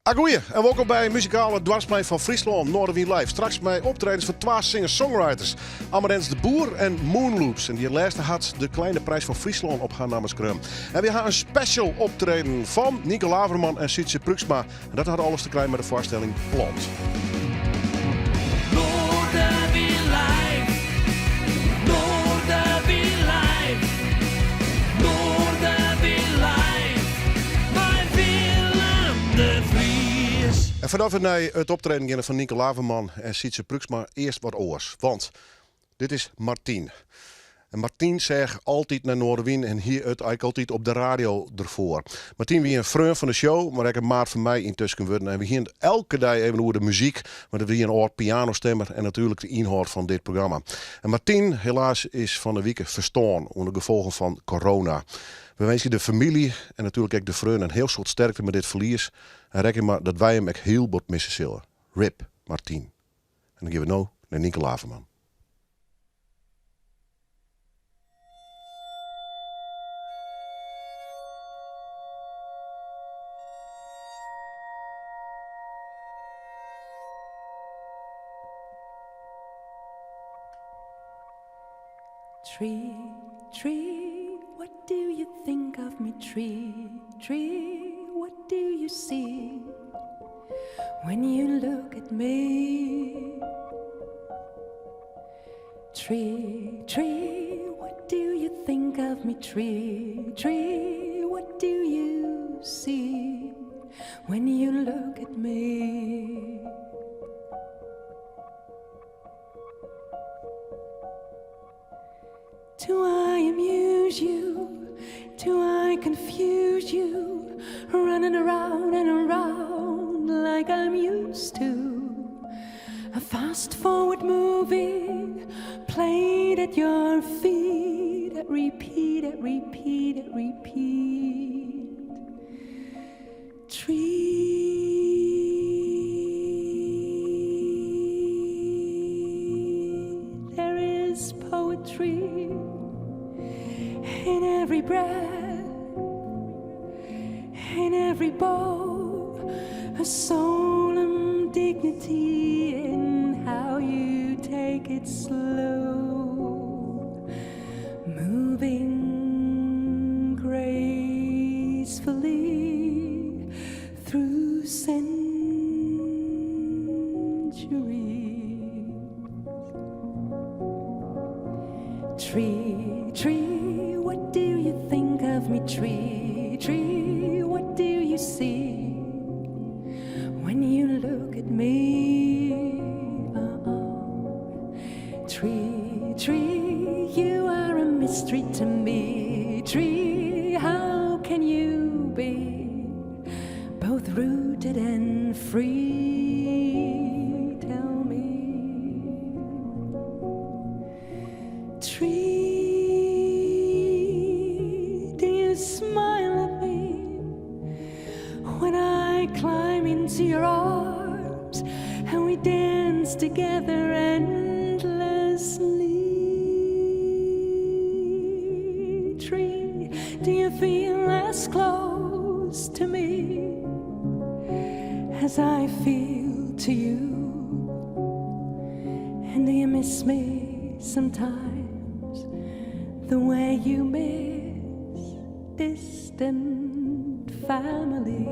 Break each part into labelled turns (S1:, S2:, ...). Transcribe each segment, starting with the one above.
S1: Agoeie en wolkom by muzikale doarpsplein fan Fryslân, Noardewyn Live. Straks mei optredens fan twa singer-songwriters, Amarens de Boer en Moonloops. En dy lêste hat de Kleine Prijs fan Fryslân op har namme skreaun. En wy ha in special optreden fan Nynke Laverman en Sytze Pruiksma. En dat hat alles te krijen mei de foarstelling Plant.
S2: Noardewyn Live, Noardewyn Live, Noardewyn Live, mei Willem de Vries.
S1: En foardat we nei it optreden geane fan Nynke Laverman en Sytze Pruiksma, earst wat oars. Want dit is Martien. En Martien seach altyd nei Noardewyn en hie it eik altyd op de radio derfoar. Martien wie in freon fan de show, mar ek in maat fan my yntusken wurden. En we hiene it elke dei even oer de muzyk, want it wie in âld pianostimmer en natuerlik de ynhâld fan dit programma. En Martien, helaas, is fan 'e wike ferstoarn oan de gefolgen fan corona. We winskje de famylje en natuerlik ek de freonen in hiel soad sterkte mei dit ferlies. En rekkenje mar dat wy him ek hiel bot misse sille. Rip, Martien. En dan gean we no nei Nynke Laverman.
S3: Tree, tree, what do you think of me? Tree, tree, what do you see when you look at me? Tree, tree, what do you think of me? Tree, tree, what do you see when you look at me? Do I amuse you? Do I confuse you? Running around and around like I'm used to. A fast forward movie played at your feet, at repeat, at repeat, at repeat. Tree, there is poetry in every breath, in every bow, a solemn dignity in how you take it slow, moving gracefully through centuries. Tree, tree, what do you think of me? Tree, tree, what do you see when you look at me? Uh-uh. Tree, tree, you are a mystery to me. Tree, how can you be both rooted and free? Tell me. Tree, do you smile at me when I climb into your arms and we dance together endlessly? Tree, do you feel as close to me as I feel to you? And do you miss me sometimes the way you miss distant family?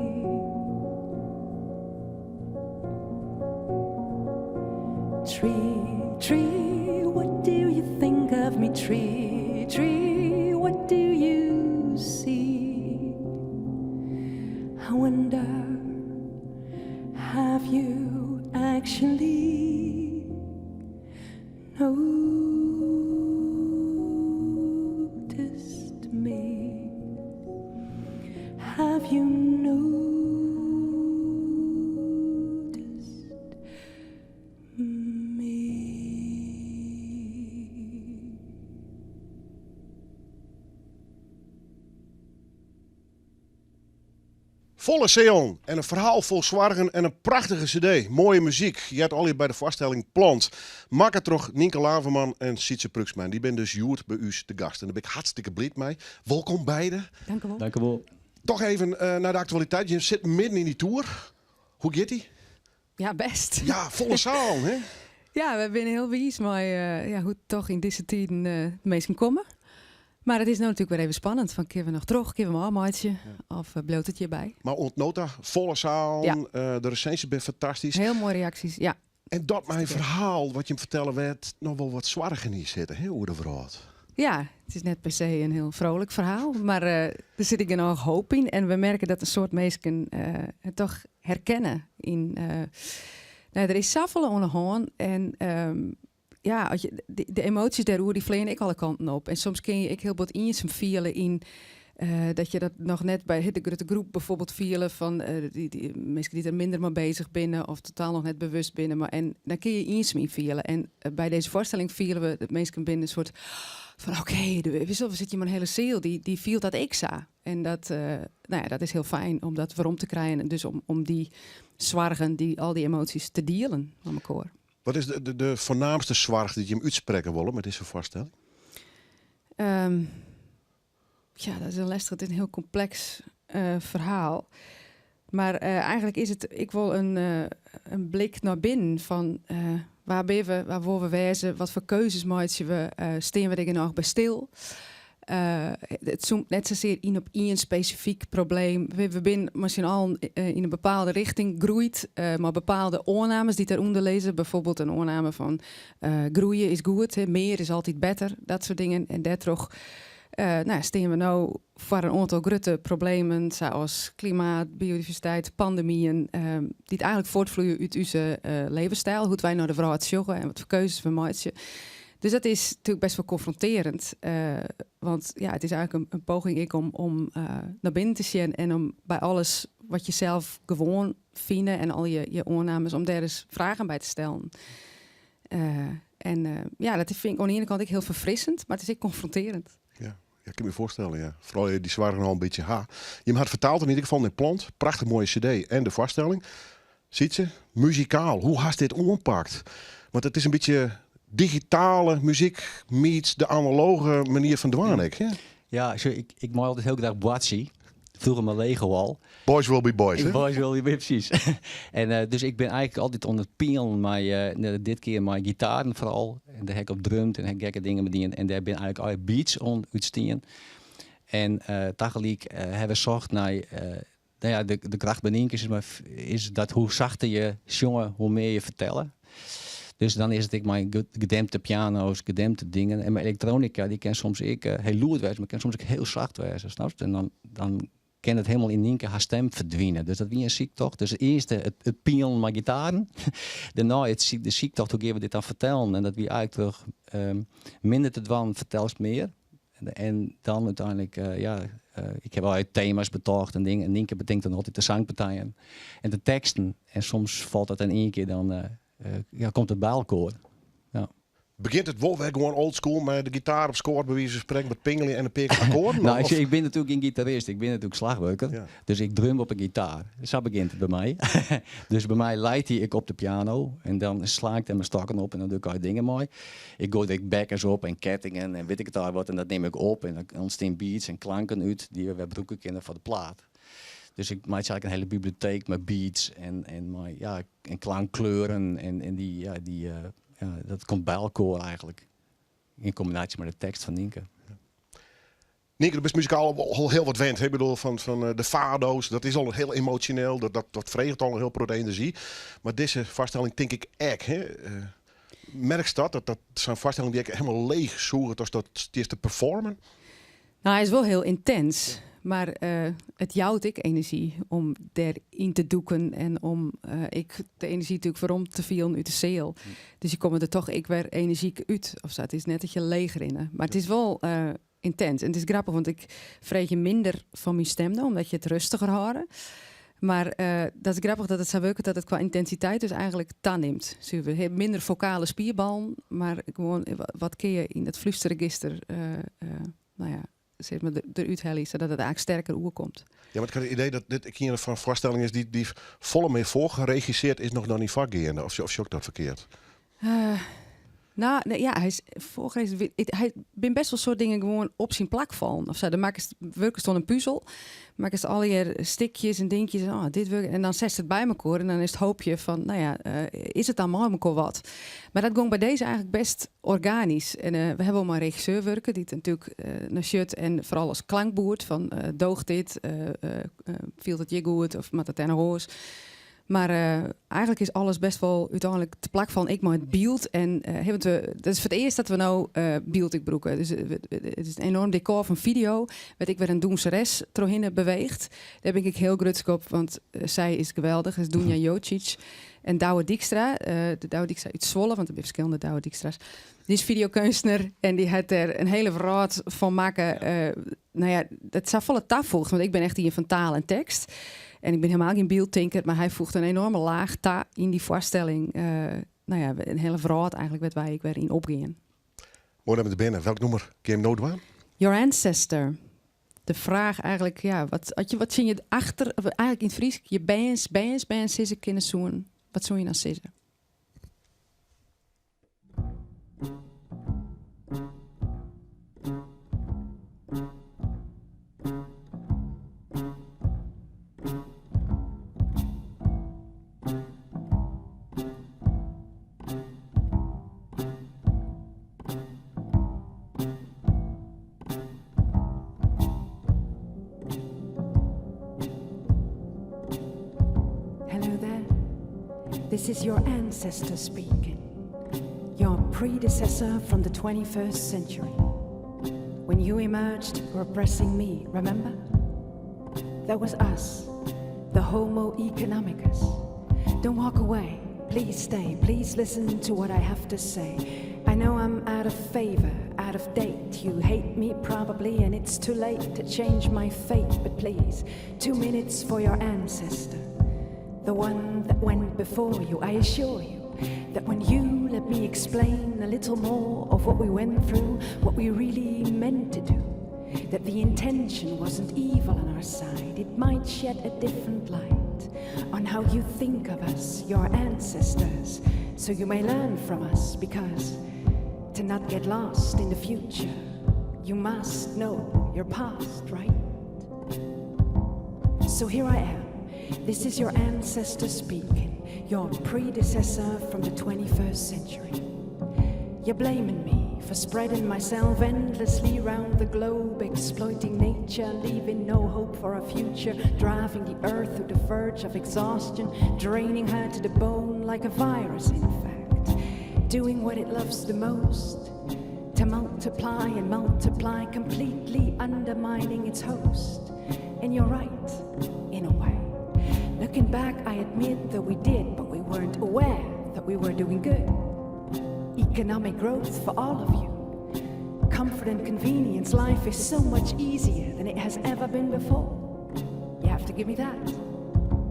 S3: Tree, tree, what do you think of me? Tree, tree, what do you see? I wonder, have you actually noticed me? Have you noticed me?
S1: Folle sealen en in ferhaal fol soargen en in prachtige cd. Moaie muzyk heart allegear by de foarstelling Plant. Makke troch Nynke Laverman en Sytze Pruiksma. En dy binne dus hjoed by ús te gast. En dêr bin ik hartstikke bliid mei. Wolkom beide.
S3: Dank u wol.
S4: Dank u wol.
S1: Toch even nei de aktualiteit. Jim sitte midden yn dy toer. Hoe giet dy?
S3: Ja, bêst.
S1: Ja, folle sealen, hè?
S3: Ja, we binne hiel wiis mei ja, hoe't toch yn dizze tiden de minsken komme. Mar it is no natuerlik wer even spannend. Fan kinne we noch troch, kinne we him ôfmeitsje of bliuwt it hjirby?
S1: Mar oant no ta, folle sealen, de resinsjes binne fantastysk.
S3: Hiel moaie reaksjes, ja.
S1: En dat mei in ferhaal wat jim fertelle wêr't noch wol wat soargen yn sitte, hè, oer de wrâld.
S3: Ja, it is net per se in hiel frolik ferhaal, mar der sit ek genôch hoop yn. En we merke dat in soad minsken it toch herkenne yn. No, der is safolle oan de hân en ja, as je, de emoasjes dêroer dy fleane ek alle kanten op. En soms kinne je ek hiel bot iensum fiele yn dat je dat noch net by de grutte groep bijvoorbeeld fiele fan dy minsken dy't der minder mei bezich binne of totaal noch net bewust binne. Mar en dan kinne je iensum yn fiele. En by dizze foarstelling fiele we dat minsken binne in soart fan oké, we sitte hjir mei in hiele seal, dy fielt dat ek sa. En dat, no ja, dat is hiel fijn om dat werom te krijen en dus om dy soargen, dy, al dy emoasjes te dielen mei mekoar.
S1: Wat is de foarnaamste soarch dy't jim útsprekke wolle mei dizze foarstelling?
S3: Ja, dat is in lêstige. It is in hiel kompleks ferhaal. Mar eigenlik is it ek wol in blik nei binnen fan wa binne we, wa wolle we wêze, wat foar keuzes meitsje we, stean we der genôch by stil. It zoomt net sasear yn op ien spesifyk probleem. We binne mei syn allen yn in bepaalde richting groeid, mei bepaalde oannames dy't dêrûnder lizze. Bijvoorbeeld in oanname fan groeie is goed, mear is altyd better, dat soart dingen. En dêrtroch no, stean we no foar in oantal grutte problemen, sa as klimaat, biodiversiteit, pandemyen, dy't eigenlik fuortfloeie út ús levensstyl, hoe't wy nei de wrâld sjogge en wat foar keuzes we meitsje. Dus dat is natuerlik bêst wol konfrontearjend. Want ja, it is eigenlik in poging ek om nei binnen te sjen en om by alles wat je sels gewoan fine en al je oannames, om dêr ris fragen by te stellen. En ja, dat fyn ik oan de iene kant ek hiel ferfrissend, mar it is ek konfrontearjend.
S1: Ja, ja, ik kin my foarstelle, ja. Foaral dy soargen al in bytsje ha. Jim ha it fertaald yn ieder gefal nei Plant. Prachtich moaie CD en de foarstelling. Sytse, muzikaal, hoe hast dit oanpakt? Want it is in bytsje digitale muzyk meets de analoge manier fan dwaan ek, hè?
S4: Ja, sjoch, ik mei altyd hiel graach boartsje. Froeger mei Lego al.
S1: Boys will be boys, hè?
S4: Boys will be precies. En dus ik bin eigenlik altyd oan it pielen mei, dit kear mei gitaren foaral. En dêr ha ik op drumd en ha ik gekke dingen mei dien. En dêr binne eigenlik allegear beats oan ûntstien. En tagelyk ha we socht nei, no ja, de kracht by Nynke is, is dat hoe sachter je sjonge, hoe mear je fertelle. Dus dan is it ek mei gedempte piano's, gedempte dingen. En mei elektronika, dy kin soms ek hiel lûd wêze, mar kin soms ek hiel sacht wêze, snapst? En dan kin it hielendal yn Nynke har stim ferdwine. Dus dat wie in syktocht. Dus it earste it pielen mei gitaren. Dêrnei de syktocht, hoe gean we dit dan fertellen? En dat wie eigenlik troch minder te dwaan, fertelst mear. En dan úteinlik, ja, ik ha allegear tema's betocht en dingen. En Nynke betinkt dan altyd de sangpartijen en de teksten. En soms falt dat in ien kear dan, ja, komt it by elkoar. Ja.
S1: Begjint it wol wer gewoan oldschool mei de gitaar op skoat by wize fan sprekken, wat pingelje en in pear akkoarden?
S4: Nou, ik bin natuerlik gjin gitarist, ik bin natuerlik slachwurker. Ja. Dus ik drum op 'e gitaar. Sa begjint it by my. Dus by my leit hy ek op de piano en dan sla ik dêr mei stokken op en dan doch ik allegear dingen mei. Ik goai der ek bekkens op en kettingen en wit ik it allegear wat en dat nim ik op en dan ûntstean beats en klanken út dy't we wer brûke kinne foar de plaat. Dus ik meitsje eigenlik in hiele biblioteek mei beats en mei, ja, en klankkleuren en dy, ja, dy, ja, dat komt by elkoar eigenlik. Yn kombinaasje mei de tekst fan Nynke.
S1: Nynke, do bist muzikaal al hiel wat wend. Ik bedoel, fan de fado's, dat is al hiel emosjoneel. Dat freget al in hiel protte enerzjy. Mar dizze foarstelling tink ik ek. Hè? Merkst dat, dat sa'n foarstelling dy ek hielendal leech sûget ast dat stiest te performen?
S3: No, hy is wol hiel yntins, mar it jout ek enerzjy om dêryn te dûken en om ek de enerzjy natuerlik werom te fielen út de seal. Dus je komme der toch ek wer enerzjyk út. Of sa. It is net dat je leech rinne, mar it is wol yntins. En it is grappich, want ik freegje minder fan myn stim no, omdat je it rêstiger hâlde. Mar dat is grappich dat it sa wurket dat it kwa yntensiteit dus eigenlik tanimt. Suver minder fokale spierballen, mar gewoan wat kinne je yn it flústerregister, no ja, sis mar, derút helje, sadat it eigenlik sterker oerkomt.
S1: Ja, mar ik ha it idee dat dit ek ien fan foarstellingen is dy't folle mear foargeregisseard is noch dan yn foargeande. Of sjoch ik dat ferkeard?
S3: Nou, nee, ja, hy is foargelêzen. Hy bin best wol soad dingen gewoan op syn plak fallen. Of sa. Dan makkest, wurkest oan in puzel, makkest allegear stikjes en dinkjes. En, oh, dit wurket. En dan setst it by mekoar en dan is it hoopje fan, nou ja, is it dan mei mekoar wat? Mar dat gong by dizze eigentlik best organysk. En we hawwe wol mei in regisseur wurke, dy't natuerlik nei sjocht en foaral as klankboerd fan doocht dit, fielt it hjir goed of moat it dêr noch oars? Mar eigentlik is alles best wol úteinlik te plak fallen, ek mei it byld. En want we, dat is foar it earst dat we no byld ek brûke. Dus it is in enoarm dekôr fan fideo, wêr't ek wer in dûnseres trochhinne beweecht. Dêr bin ik ek hiel grutsk op, want sy is geweldich. Dat is Dunja Jocic. En Douwe Dijkstra, de Douwe Dijkstra út Zwolle, want der binne ferskillende Douwe Dijkstra's. Dy is fideokeunstner en dy hat der in hiele wrâld fan makke. No ja, dat safolle tafoegt, want ik bin echt ien fan taal en tekst. En ik bin hielendal gjin byldtinker, mar hy foecht in enoarme laach ta yn dy foarstelling. No ja, in hiele wrâld eigentlik wêr't wy ek wer yn opgean.
S1: Moai dat we der binne. Welk nûmer gean we no dwaan?
S3: Your Ancestor. De fraach eigentlik, ja, wat, as je wat tsjin je achter, of eigentlik yn it Frysk, je berns, berns, bern sizze kinne soenen, wat soene je dan sizze? Hello there. This is your ancestor speaking. Your predecessor from the 21st century. When you emerged repressing me, remember? That was us, the Homo economicus. Don't walk away. Please stay. Please listen to what I have to say. I know I'm out of favor, out of date. You hate me probably, and it's too late to change my fate. But please, 2 minutes for your ancestor, the one that went before you. I assure you that when you let me explain a little more of what we went through, what we really meant to do, that the intention wasn't evil on our side, it might shed a different light on how you think of us, your ancestors, so you may learn from us, because to not get lost in the future, you must know your past, right? So here I am. This is your ancestor speaking, your predecessor from the 21st century. You're blaming me for spreading myself endlessly round the globe, exploiting nature, leaving no hope for a future, driving the earth to the verge of exhaustion, draining her to the bone like a virus, in fact, doing what it loves the most, to multiply and multiply, completely undermining its host. And you're right, in a way. Looking back, I admit that we did, but we weren't aware that we were doing good. Economic growth for all of you. Comfort and convenience, life is so much easier than it has ever been before. You have to give me that.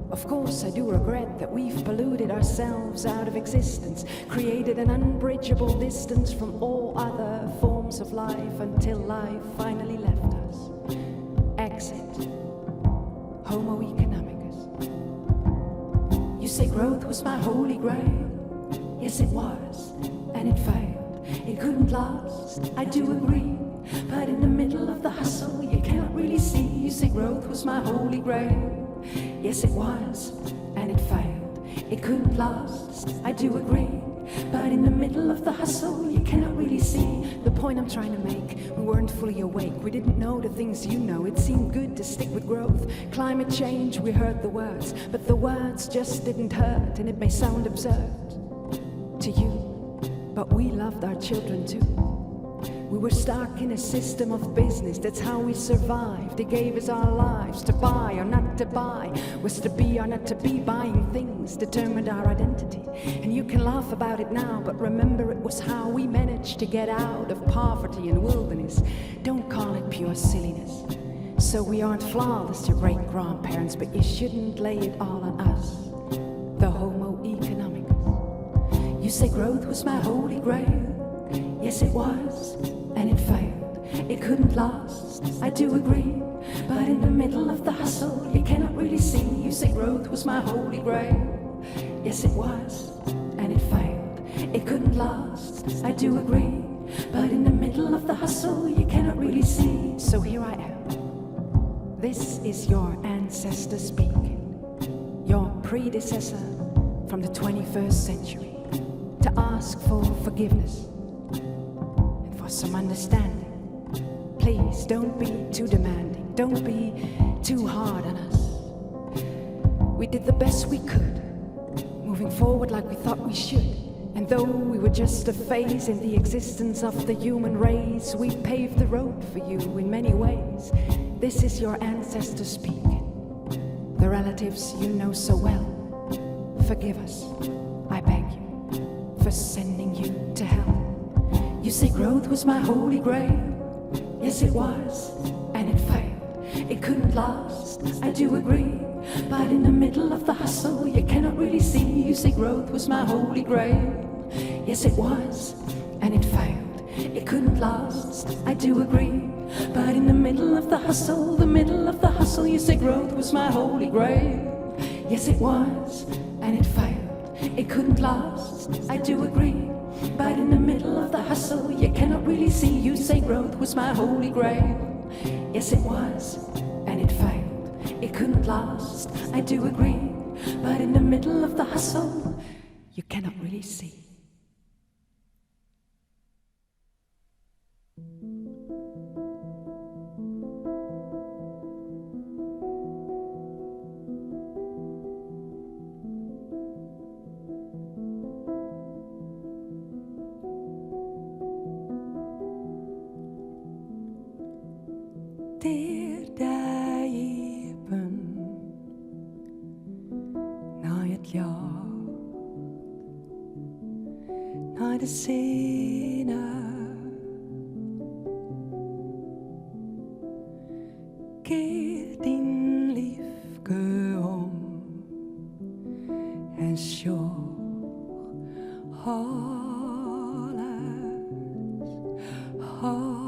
S3: Of course, I do regret that we've polluted ourselves out of existence, created an unbridgeable distance from all other forms of life until life finally left us. Exit. Homo economicus. You say growth was my holy grail. Yes, it was, and it failed. It couldn't last, I do agree. But in the middle of the hustle, you can't really see. You say growth was my holy grail. Yes, it was, and it failed. It couldn't last, I do agree. But in the middle of the hustle, you cannot really see the point I'm trying to make. We weren't fully awake, we didn't know the things you know. It seemed good to stick with growth. Climate change, we heard the words, but the words just didn't hurt, and it may sound absurd to you, but we loved our children too. We were stuck in a system of business, that's how we survived. They gave us our lives to buy or not to buy, was to be or not to be. Buying things determined our identity. And you can laugh about it now, but remember it was how we managed to get out of poverty and wilderness. Don't call it pure silliness. So we aren't flawless, your great grandparents, but you shouldn't lay it all on us, the Homo economicus. You say growth was my holy grail. Yes, it was, and it failed. It couldn't last, I do agree. But in the middle of the hustle, you cannot really see. You say growth was my holy grail. Yes, it was, and it failed. It couldn't last, I do agree. But in the middle of the hustle, you cannot really see. So here I am. This is your ancestor speaking, your predecessor from the 21st century, to ask for forgiveness and for some understanding. Please don't be too demanding, don't be too hard on us. We did the best we could, moving forward like we thought we should. And though we were just a phase in the existence of the human race, we paved the road for you in many ways. This is your ancestor speaking, the relatives you know so well. Forgive us, I beg you, for sending you to hell. You say growth was my holy grail. Yes, it was, and it failed. It couldn't last, I do agree. But in the middle of the hustle, you cannot really see. You say growth was my holy grail. Yes, it was, and it failed. It couldn't last, I do agree. But in the middle of the hustle, the middle of the hustle, you say growth was my holy grail. Yes, it was, and it failed. It couldn't last, I do agree. But in the middle of the hustle, you cannot really see. You say growth was my holy grail. Yes, it was, and it failed. It couldn't last, I do agree. But in the middle of the hustle, you cannot really see. Tear dij iepen nei it ljocht, nei de sinne. Kear dyn lyfke om en sjoch alles, alles.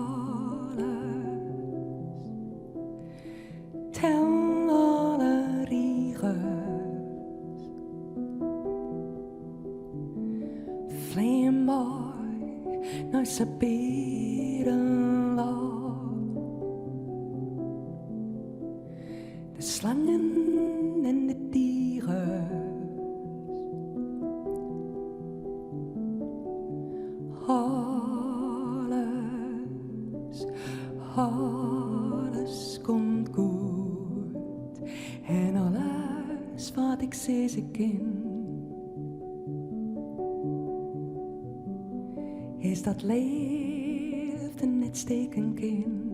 S3: Tel alle rigers. Flean mei nei Saberenlân. De slangen en de tigers. Alles, alles komt goed. En alles wat ik sizze kin is dat leafde net stikken kin.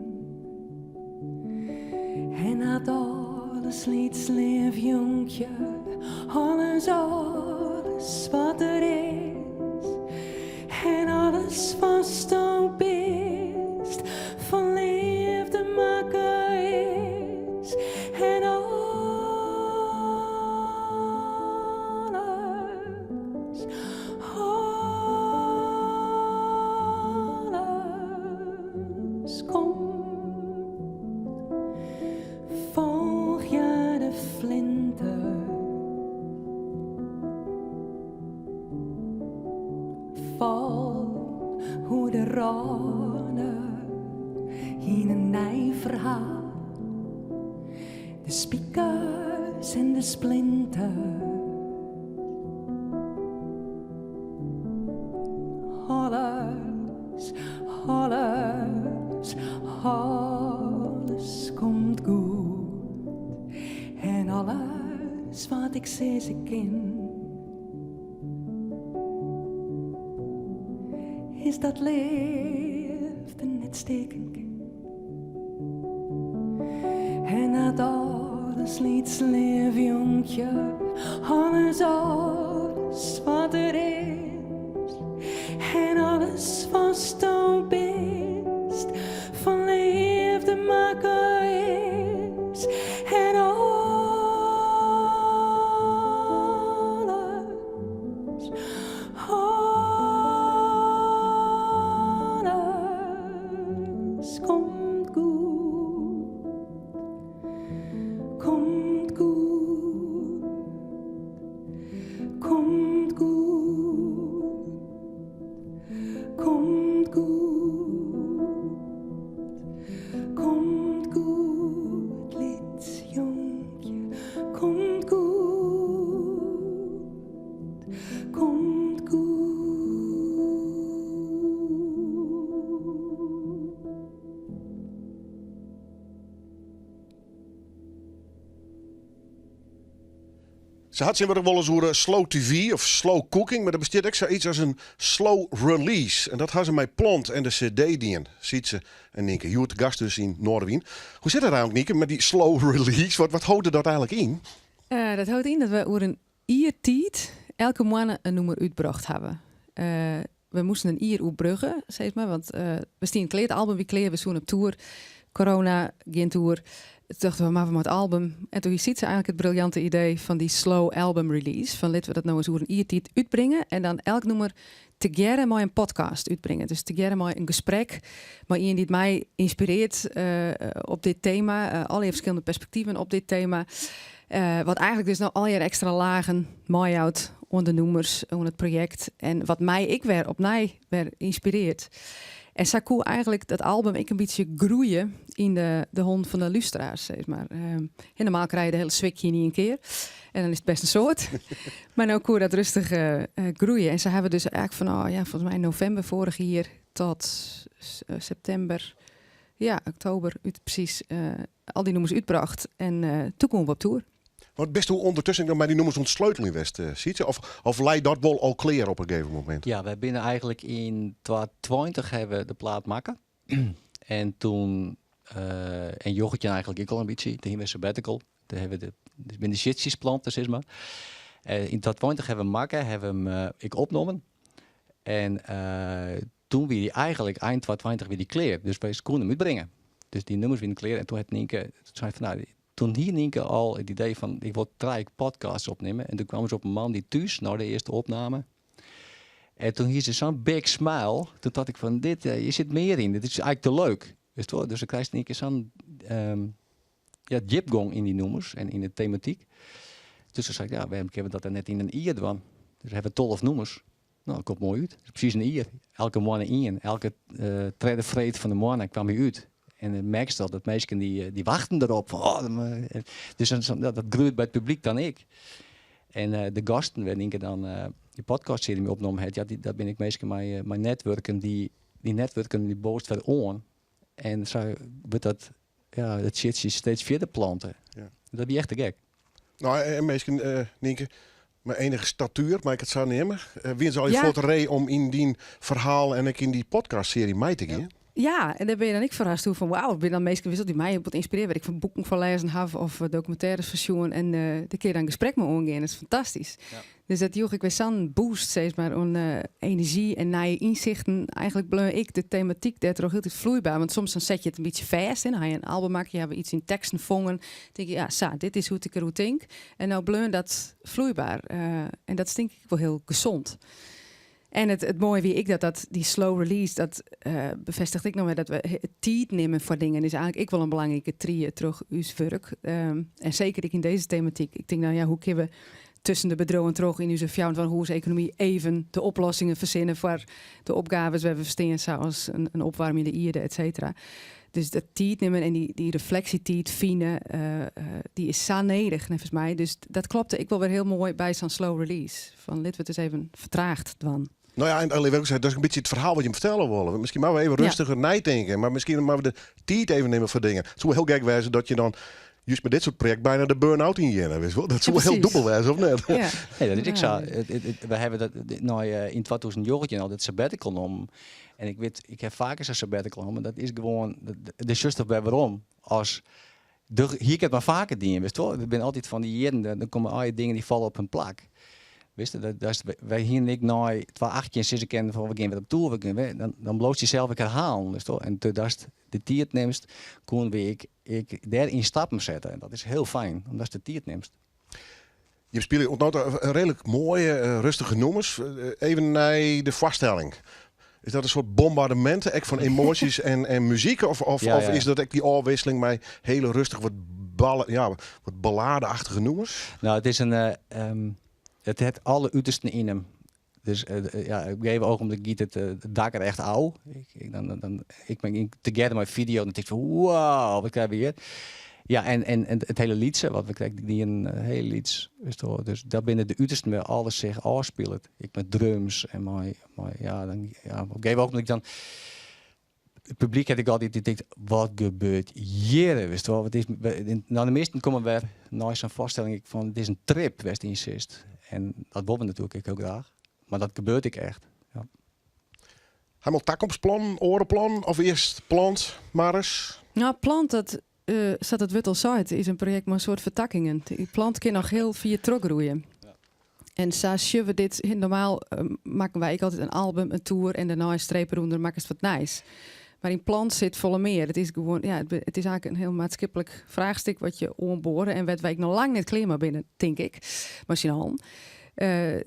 S3: En dat alles lyts leaf jonkje, alles, alles wat der is. En alles watsto bist, fan leafde makke is. En alles, alles komt. Folgje de flinter. Fal oer de râne yn in nij ferhaal. De spikers en de splinters. Alles, alles, alles komt goed. En alles wat ik sizze kin is dat leafde net stikken kin. En dat alles lyts leaf jonkje, alles, alles wat der is. En alles watsto bist, fan leafde makke is. En alles, alles komt goed. Komt goed. Komt goed. Komt goed.
S1: Se hat tsjintwurdich wolris oer eh, slow TV of slow cooking, mar der bestiet ek sayts as in slow release. En dat ha se mei Plant en de CD dien, Sytse en Nynke. Hjoed te gast dus yn Noardewyn. Hoe sit dat eigenlik, Nynke, mei dy slow release? Wat, wat hâldt dat eigenlik yn?
S3: Uh, dat hâldt yn dat we oer in jier tiid elke moanne in nûmer útbrocht hawwe. Uh, we moasten in jier oerbrugge, sis mar, want uh, we stiene klear, it album wie klear, we soene op tour. Corona, gjin tour. Toen dachten we, mar we moatte album. En toen hie Sytse eigenlik it briljante idee fan dy slow album release. Fan litte we dat no ris oer in jier tiid útbringe en dan elk nûmer tegearre mei in podcast útbringe. Dus tegearre mei in gesprek mei ien dy't my ynspirearret uh, op dit tema. Uh, allegear ferskillende perspektiven op dit tema. Uh, wat eigenlik dus noch allegear ekstra lagen meijout oan de nûmers, oan it projekt. En wat my ek wer opnij wer ynspirearret. En sa koe eigenlik dat album ek in bytsje groeie yn de, de hannen fan de lústeraars, sis mar. Um, en normaal krije je de hiele swikje yn ien kear. En dan is it bêst in soad. Mar no koe dat rêstich uh, groeie. En sa hawwe we dus eigenlik fan, oh ja, folgens my novimber foarich jier tot uh, septimber, ja, oktober, út presys al dy nûmers útbrocht. En toen koene we op tour.
S1: Wat bisto ûndertusken dan mei dy nûmers oan it sleuteljen west, Sytse? Of, of lei dat wol al klear op in gegeven momint?
S4: Ja, wy binne eigenlik yn 2020 hawwe we de plaat makke. En toen, uh, en njoggentjin eigenlik ek al in bytsje, toen hiene we sabbatical. Dêr hawwe we de, dus binne de sjitsjes plante, sis mar. Uh, yn 2020 hawwe we makke, hawwe we him uh, ek opnommen. En uh, toen wie dy eigenlik, ein 2020 wie dy klear. Dus wy koene him útbringe. Dus dy nûmers wiene klear. En toen hat Nynke, sei fan, nou, toen hie Nynke al it idee fan, ik wol trije podcasts opnimme. En toen kaam se op in moandei thús, nei de earste opname. En toen hie se sa'n big smile. Toen tocht ik fan, dit, uh, hjir sit mear yn. Dit is eigenlik te leuk. Witst wol? Dus dan krijst yn ien kear sa'n um, ja, djipgong yn dy nûmers en yn de tematyk. Dus toen sei ik, ja, wêrom kinne we dat dan net yn in jier dwaan? Dus hawwe we 12 nûmers. No, dat komt moai út. Presys in jier. Elke moanne ien. Elke uh, tredde freed fan de moanne kaam hy út. En dan merkst al dat minsken dy, dy wachten derop. Fan, oh, dus dan, dat, dat groeit by it publyk dan ek. En uh, de gasten wêr't Nynke dan uh, dy podcastsearje mei opnommen hat, ja, dy, dat binne ek minsken mei, mei netwurken dy, dy netwurken dy boust wer oan. En sa wurdt dat, ja, dat sjitsje steeds fierder plante. Ja. Dat wie echt te gek.
S1: No, en minsken, uh, Nynke, mei enige statuer, mei ik it sa neame. Uh, wiene se al ja. fuort ree om yn dyn ferhaal en ek yn dy podcastsearje mei te gean?
S3: Ja, en dêr binne je dan ek ferrast oer fan wauw, binne dan minsken witst dy't my wat ynspirearre, wêr't ik fan boeken fan lêzen haw of dokumintêres fan sjoen en uh, dêr kinne je dan gesprek mei oangean. Dat is fantastysk. Ja. Dus dat joech ek wer sa'n boost, sis mar, oan uh, enerzjy en nije ynsichten. Eigenlik bleau ek de tematyk dêrtroch hieltyd floeiber. Want soms dan set je it in bytsje fêst. Dan ha je in album makke, je hawwe iets yn teksten fongen. Dan tink je, ja, sa, dit is hoe't ik deroer tink. En no bleau dat floeiber. Uh, en dat is tink ik wol hiel gesûn. En it moaie wie ek dat, dat dy slow release, dat uh, befêstiget ek noch wer dat we tiid nimme foar dingen, is eigenlik ek wol in belangrike tried troch ús wurk. Um, en seker ek yn dizze tematyk. Ik tink, no ja, hoe kinne we tusken de bedriuwen troch yn ús 24 oersekonomy even de oplossingen fersinne foar de opgaves wêr't we foar stean, sa as in opwaarmjende ierde, et cetera. Dus dat tiid nimmen en dy, dy refleksjetiid fine, uh, uh, dy is sa nedich, neffens my. Dus dat klopte ek wol wer hiel moai by sa'n slow release. Fan litte we it ris even fertrage dwaan.
S1: No ja, en dat is in bytsje it ferhaal wat je fertelle wolle. Miskien moatte we even rêstiger ja. neitinke, mar miskien moatte we de tiid even nimme foar dingen. It soe hiel gek wêze dat je dan just mei dit soart projekt byna de burn-out yngean. Witst wol? Dat soe ja, hiel dûbel wêze, of net?
S4: Ja. Nee, dat is ek sa. We hawwe dat no, yn 2019 al dat sabbatical nommen. En ik wit, ik ha faker sa'n sabbatical nommen. Dat is gewoan, de sjochst wer werom as de, hie ik it mar faker dien, witst wol. Der binne altyd fan dy jierren, dan komme allegear dingen dy falle op hun plak. Witst, dat, dat, wy hiene ek nei 2018 sizze kinnen fan we gean wer op tour, we gean wer, dan, dan bliuwst dysels ek herhalen, witst wol. En doe'tst de tiid nimst, koene we ek, ek dêryn stappen sette. En dat is hiel fijn, omdatst de tiid nimst.
S1: Je spylje oant no ta reedlik moaie, eh, rêstige nûmers. Eh, even nei de foarstelling. Is dat in soart bombardemint ek fan emoasjes en, en muzyk? Of, of, ja, ja. of is dat ek dy ôfwikseling mei hiele rêstige, wat, balle, ja, wat balladeachtige nûmers?
S4: No, it is in, uh, um, it hat alle utersten yn him. Dus uh, ja, op in gegeven ogenblik giet it, uh, dak der echt ôf. Ik, ik, dan, dan, ik bin tegearre mei fideo en dan tink ik fan wow, wat krije we hjir? Ja, en, en, en it hiele lytse, wat we krekt dienen, hiel lyts. Dus dat binne de utersten wêr alles sich ôfspilet. Ek mei drums en mei, mei ja, dan, ja, op in gegeven ogenblik dan it publyk hat ek altyd dy tinkt, wat gebeurt hjir? Witst wol, wat is, nou, de measten komme wer nei sa'n foarstelling ek fan, it is in trip wêr'tst yn sitst. En dat wolle we natuerlik ek hiel graach. Mar dat gebeurt ek echt. Ja.
S1: Ha jim al takomstplannen, oare plannen of earst Plant mar ris?
S3: Nou, Plant, dat, sa't it wurd al seit, is in projekt mei in soad fertakkingen. Plant kin noch hiel fier trochgroeie. En sa sjogge we dit. Normaal makken wy ek altyd in album, in tour en dêrnei in streep derûnder, makkest wat nijs. Mar yn Plant sit folle mear. It is gewoan, ja, it is eigentlik in hiel maatskiplik fraachstik wat je oanboare en wêr't wy ek noch lang net klear mei binne, tink ik, mei syn allen.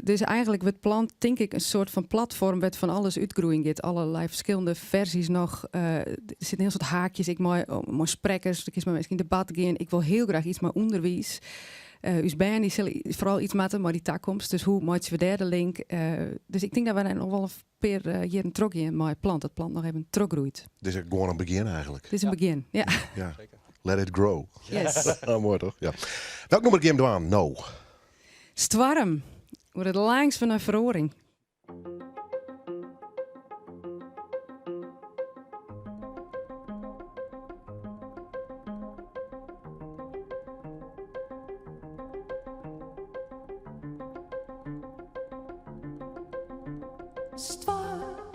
S3: Dus eigentlik wurdt Plant, tink ik, in soart fan platfoarm wêr't fan alles útgroeien giet. Allerlei ferskillende ferzjes noch. Der sitte in hiel soad haakjes ek mei, mei sprekkers. Do kinst mei minsken yn debat gean. Ik wol hiel graach iets mei ûnderwiis. Us bern dy sille foaral iets moatte mei dy takomst. Dus hoe meitsje we dêr de link? Dus ik tink dat wy noch wol in pear jierren trochgean mei Plant. Dat Plant noch even trochgroeit.
S1: Dit is gewoan in begjin eigentlik.
S3: Dit is in begjin, ja.
S1: Ja. Let it grow.
S3: Yes.
S1: Moai toch? Ja. Welk nûmer gean jim dwaan no?
S3: Stoarm. Oer it langstme nei feroaring. Stoarm,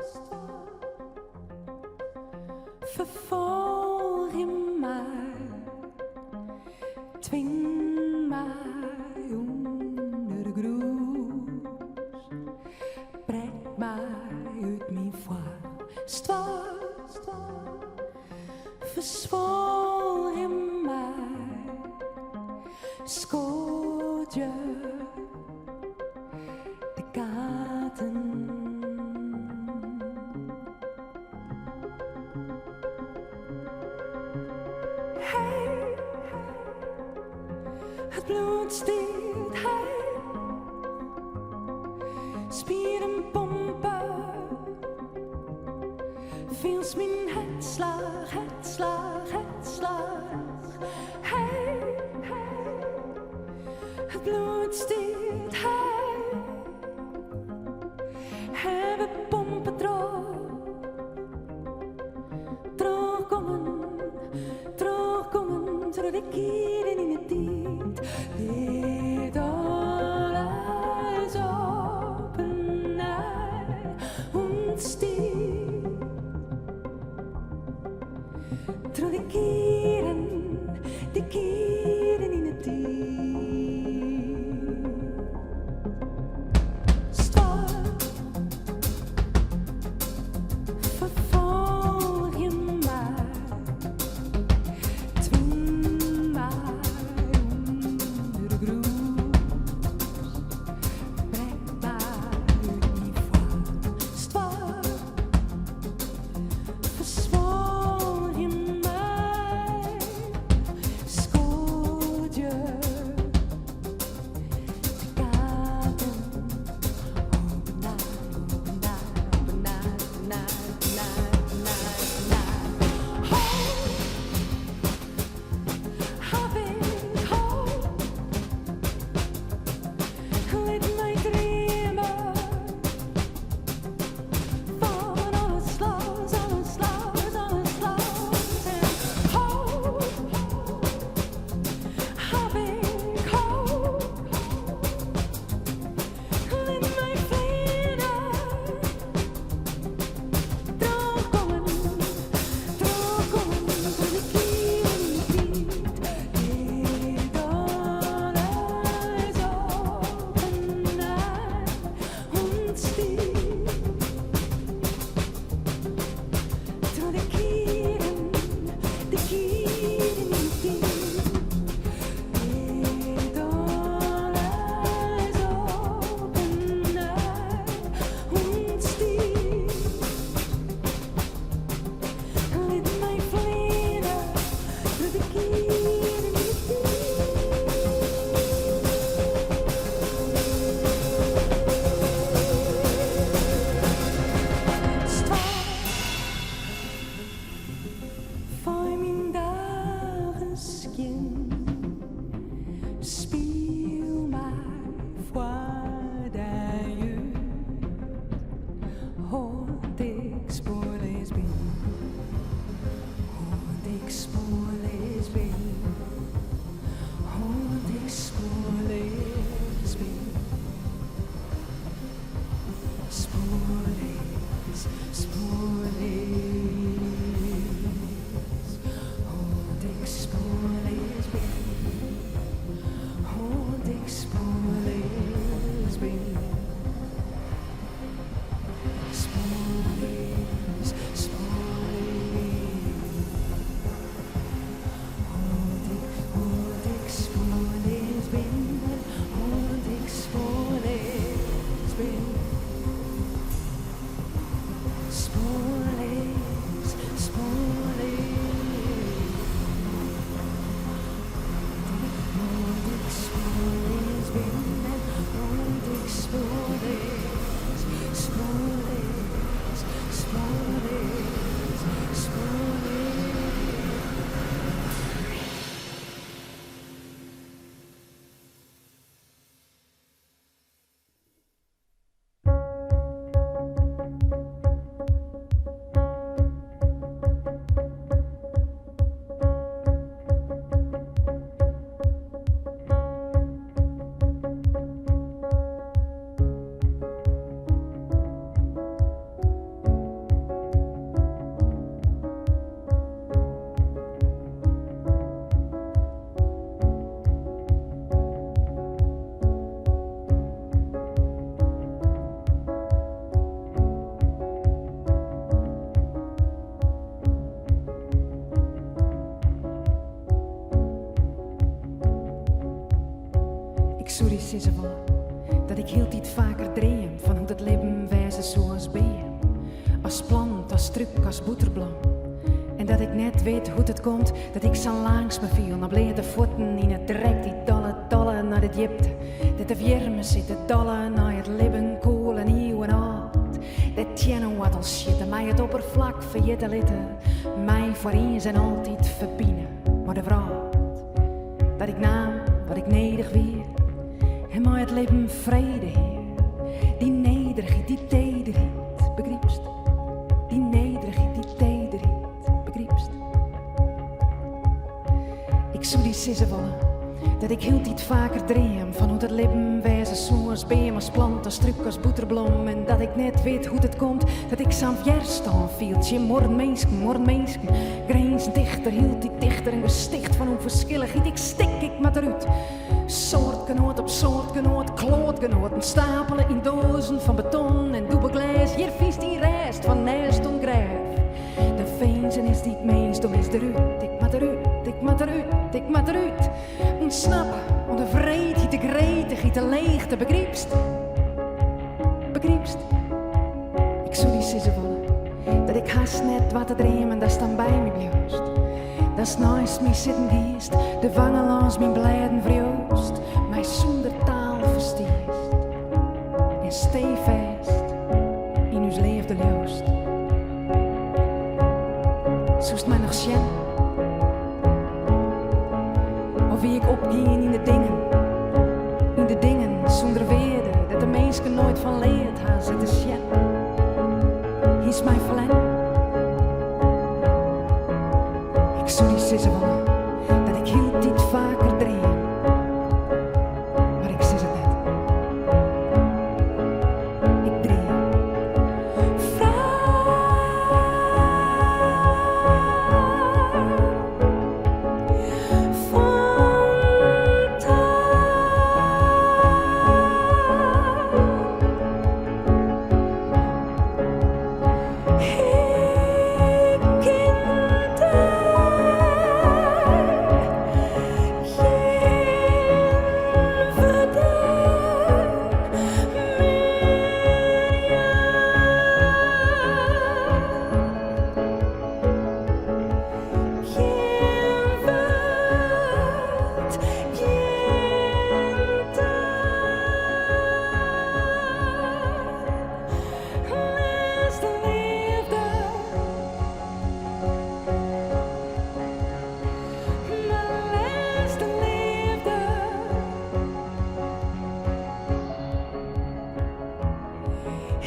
S3: ferfolgje my, twing my ûnder de grûs, brek my út myn foarm. Stoarm, ferswolgje my, skodzje de kaarten. Hey, it bloed stiet heech, spieren pompe, fielst myn hertslach, hertslach, hertslach. Hey, it bloed stiet heech, en we pompe troch. Trochgongen, trochgongen, troch de kieren yn 'e tiid. Lit alles op 'e nij ûntstiet. Troch de kieren, de kieren yn 'e tiid. sizze wolle dat ik hieltyd faker dream fan hoe't it libben wêze soe as beam, as plant, as strúk, as bûterblom. En dat ik net wit hoe't it komt dat ik sa'n langstme fiel nei bleate fuotten yn 'e drek dy't dolle, dolle nei de djipte, dêr't de wjirmen sitte, dolle nei it libben koel en iuwenâld, dêr't teannewoartels sjitte, my it opperflak ferjitte litte, my foar iens en altyd ferbine mei de wrâld. Dat ik naam wat ik nedich wie en mei it libben frede hie. Dy nederigheid, dy tederheid, begrypst? Dy nederigheid, dy tederheid, begrypst? Ik soe dy sizze wolle dat ik hieltyd faker dream fan hoe't it libben wêze soe as beam, as plant, as strúk, as bûterblom. En dat ik net wit hoe't it komt dat ik sa'n wjerstân fiel tsjin muorren minsken, muorren minsken. Grinzen tichter, hieltyd tichter, in gesticht fan ûnferskillichheid. Ik stik, ik moat derút. Soartgenoat op soartgenoat, kloatgenoaten stapele yn doazen fan beton en dûbelglês. Hjir fynst dyn rêst fan nêst oant grêf. De finzenis dy't minskdom is derút. Ik moat derút, ik moat derút, ik moat derút. Ûntsnappe oan de wreedheid, de gretichheid, de leechte, begrypst? Begrypst? Ik soe dy sizze wolle dat ik hast net doar te dreamen datst dan by my bliuwst. Datst neist my sitten giest, de wangen lâns myn blêden wriuwst, my sûnder taal ferstiest en steefêst yn ús leafde leaust. Soest my noch sjen? Of wie ik opgien yn de dingen, yn de dingen sûnder wearde, dêr't de minsken noait fan leard ha se te sjen? Hiest my ferlern? Ik soe dy sizze wolle dat ik hieltyd faker dream, mar ik sis it net. Ik dream.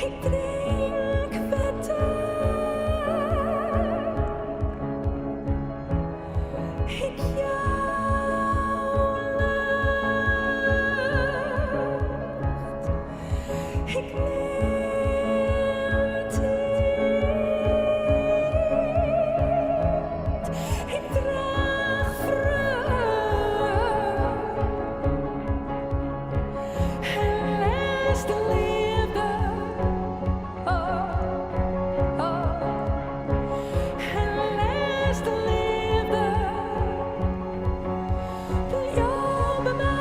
S3: Ik drink wetter. Ik jou lucht. Ik nim tiid. Ik draach frucht. En lêste leafde. Oh, oh. En lêste leafde. Bliuw by my.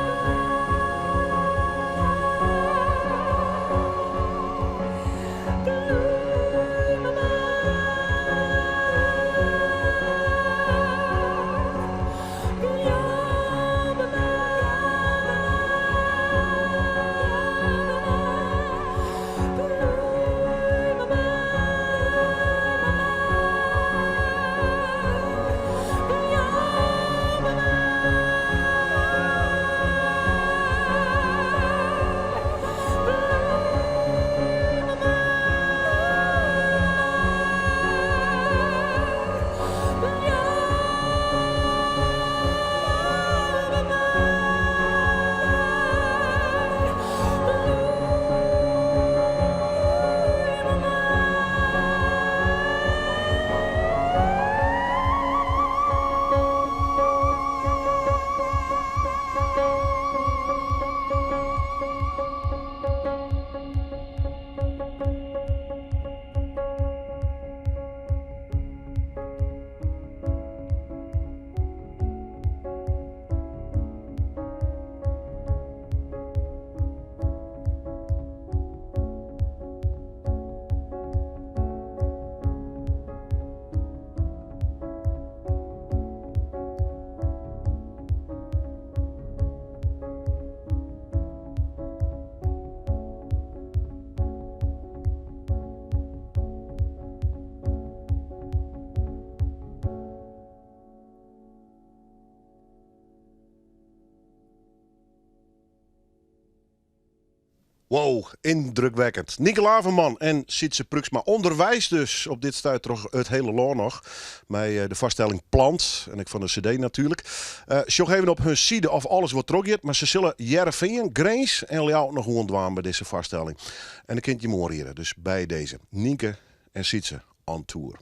S1: Wow, indrukwekkend. Nynke Laverman en Sytse Pruiksma ûnderweis dus op dit stuit troch it hiele lân noch. Mei eh, de foarstelling Plant en ek fan de CD natuerlik. Uh, sjoch even op hun side of alles wat trochgiet, mar se sille Hearrenfean, Grins en Ljouwert noch oan dwaan by dizze foarstelling. En dan kin je moarn dus by dizze Nynke en Sytse on tour.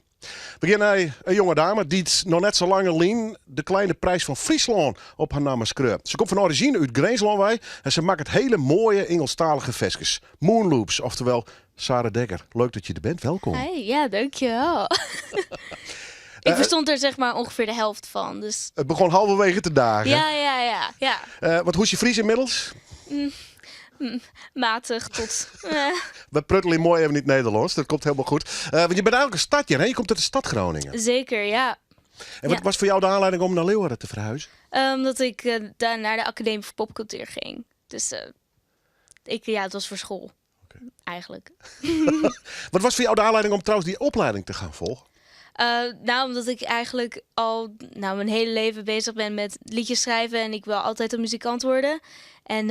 S1: We gean nei in jonge dame dy't noch net sa lang lyn de Kleine Prijs fan Fryslân op har namme skreau. Se komt fan orizjine út Grinslân wei en se makket hiele moaie Ingelsktalige ferskes. Moonloops, oftewol Sarah Dekker. Leuk dat je der bent, welkom.
S5: Hey, ja, dankjewel. Ik verstond er zeg maar ongeveer de helft van. Dus...
S1: Het begon halverwege te dagen.
S5: Ja.
S1: Wat hoe is je Fries inmiddels?
S5: Matig tot.
S1: We pruttelen moai even yn it Nederlânsk, dat komt hielendal goed. Want je bent eigenlijk in stadjer, hè? Je komt út de stad Groningen.
S5: Zeker, ja.
S1: En wat was foar jou de oanlieding om nei Leeuwarden te ferhúzjen?
S5: Omdat ik daar naar de Academie voor Popcultuur ging. Dus ik, ja, het was voor school. Eigenlijk.
S1: Wat was foar jou de oanlieding om trouwens dy oplieding te gean folgjen?
S5: Nou, omdat ik eigenlijk al nou, mijn hele leven bezig ben met liedjes schrijven en ik wil altijd een muzikant worden. En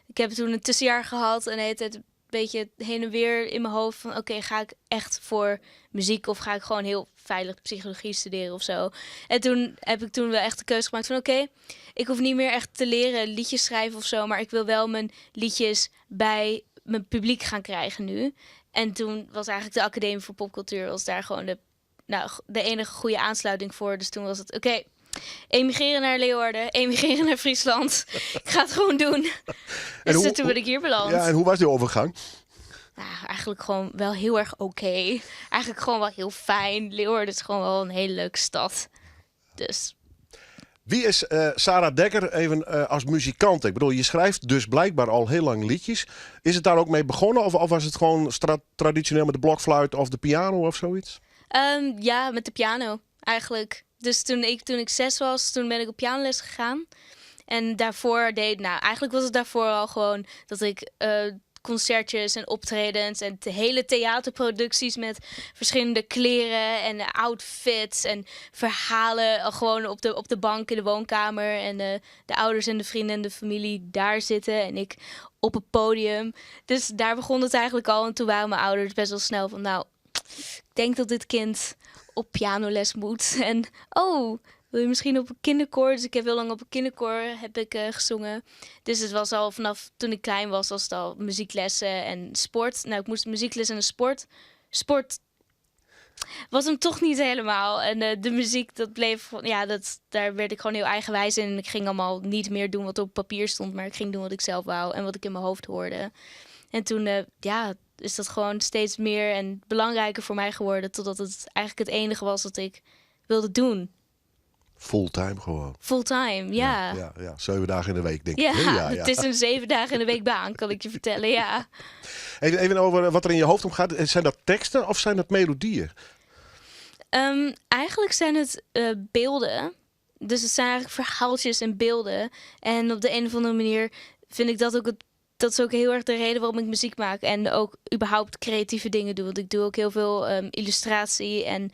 S5: ik heb toen een tussenjaar gehad en de hele tijd een beetje heen en weer in mijn hoofd van oké, ga ik echt voor muziek of ga ik gewoon heel veilig psychologie studeren of zo. En toen heb ik toen wel echt de keuze gemaakt van oké, ik hoef niet meer echt te leren liedjes schrijven of zo, maar ik wil wel mijn liedjes bij mijn publiek gaan krijgen nu. En toen was eigenlijk de Academie voor Popcultuur was daar gewoon de, nou, de enige goede aansluiting voor. Dus toen was het oké, emigreren naar Leeuwarden, emigreren naar Friesland. Ik ga het gewoon doen. Dus toen ben ik hier beland.
S1: Ja, en hoe was die overgang?
S5: Nou, eigenlijk gewoon wel heel erg oké. Eigenlijk gewoon wel heel fijn. Leeuwarden is gewoon wel een hele leuke stad. Dus.
S1: Wie is Sarah Dekker even als muzikant? Ik bedoel, je schrijft dus blijkbaar al heel lang liedjes. Is het daar ook mee begonnen? Of was het gewoon traditioneel met de blokfluit of de piano of zoiets?
S5: Ja, met de piano eigenlijk. Dus toen ik 6 was, toen ben ik op pianoles gegaan. En daarvoor deed, nou eigenlijk was het daarvoor al gewoon dat ik concertjes en optredens en de hele theaterproducties met verschillende kleren en outfits en verhalen al gewoon op de bank in de woonkamer en de ouders en de vrienden en de familie daar zitten en ik op het podium. Dus daar begon het eigenlijk al en toen waren mijn ouders best wel snel van nou, ik denk dat dit kind op pianoles moet en oh, wil je misschien op een kinderkoor? Dus ik heb heel lang op een kinderkoor heb ik, gezongen. Dus het was al vanaf toen ik klein was, was het al muzieklessen en sport. Nou, ik moest muziekles en een sport. Sport was hem toch niet helemaal. En de muziek, dat bleef, ja, daar werd ik gewoon heel eigenwijs in. En ik ging allemaal niet meer doen wat op papier stond, maar ik ging doen wat ik zelf wou en wat ik in mijn hoofd hoorde. En toen ja, is dat gewoon steeds meer en belangrijker voor mij geworden, totdat het eigenlijk het enige was wat ik wilde doen.
S1: Fulltime gewoon.
S5: Fulltime, ja.
S1: Ja, 7 dagen in de week, denk ik.
S5: Ja,
S1: Ja.
S5: het is een 7 dagen in de week baan, kan ik je vertellen, ja.
S1: Even over wat er in je hoofd omgaat. Zijn dat teksten of zijn dat melodieën?
S5: Eigenlijk zijn het beelden. Dus het zijn eigenlijk verhaaltjes en beelden. En op de een of andere manier vind ik dat ook het, dat is ook heel erg de reden waarom ik muziek maak. En ook überhaupt creatieve dingen doe. Want ik doe ook heel veel illustratie en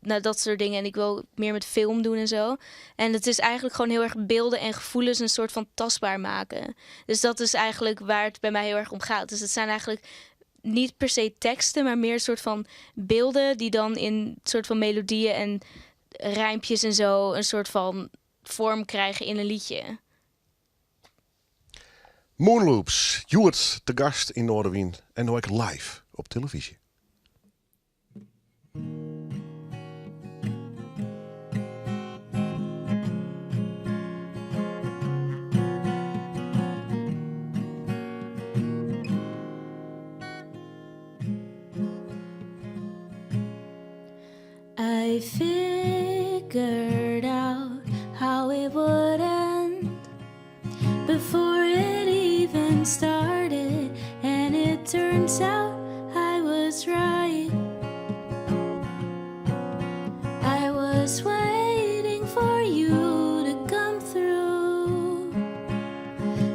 S5: dat soort dingen. En ik wil meer met film doen en zo. En het is eigenlijk gewoon heel erg beelden en gevoelens een soort van tastbaar maken. Dus dat is eigenlijk waar het bij mij heel erg om gaat. Dus het zijn eigenlijk niet per se teksten, maar meer een soort van beelden die dan in soort van melodieën en rijmpjes en zo een soort van vorm krijgen in een liedje.
S1: Moonloops, Hjoed te gast yn Noardewyn en no ek live op televyzje.
S5: I figured out how it would end before it even started, and it turns out I was right. I was waiting for you to come through,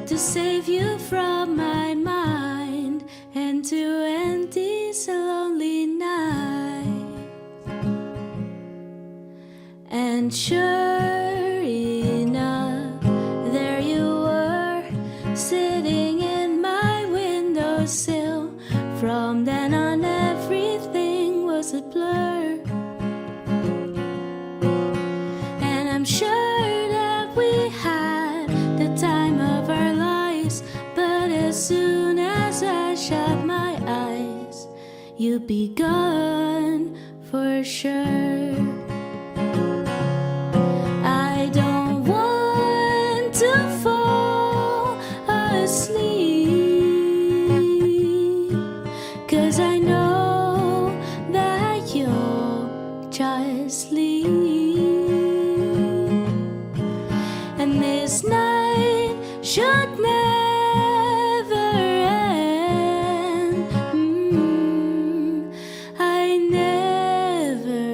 S5: to save you from my mind and to end these lonely nights. And sure enough, there you were, sitting in
S3: windowsill. From then on, everything was a blur. And I'm sure that we had the time of our lives. But as soon as I shut my eyes, you'd be gone for sure. I don't want to fall asleep. 'Cause I know that you'll just leave. And this night should never end. I never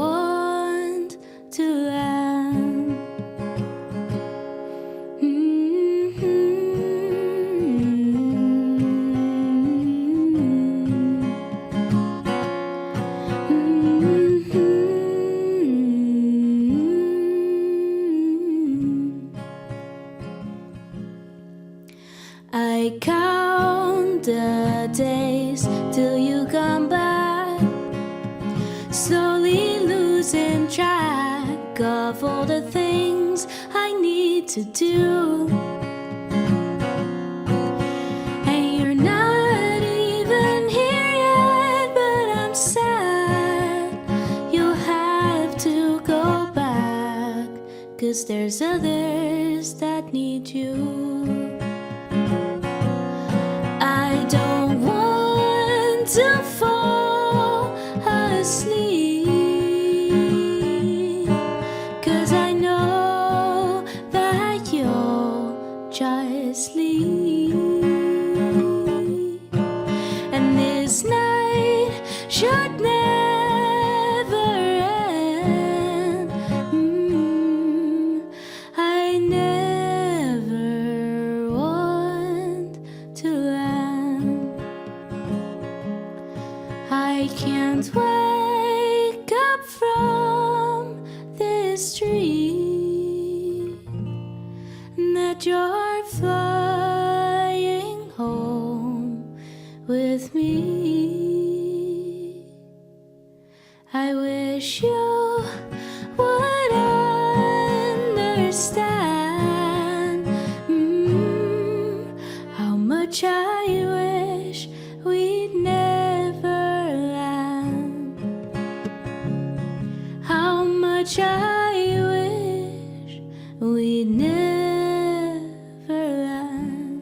S3: want to land. I count the days till you come back, slowly losing track of all the things I need to do. And you're not even here yet, but I'm sad you'll have to go back, 'cause there's others that need you. I don't want to fall asleep, 'cause I know that you'll just leave. And this night should never end. I never want to land. I can't wake up from this dream that you're flying home with me. I wish you would understand how much I wish we'd never land. How much I wish we'd never land.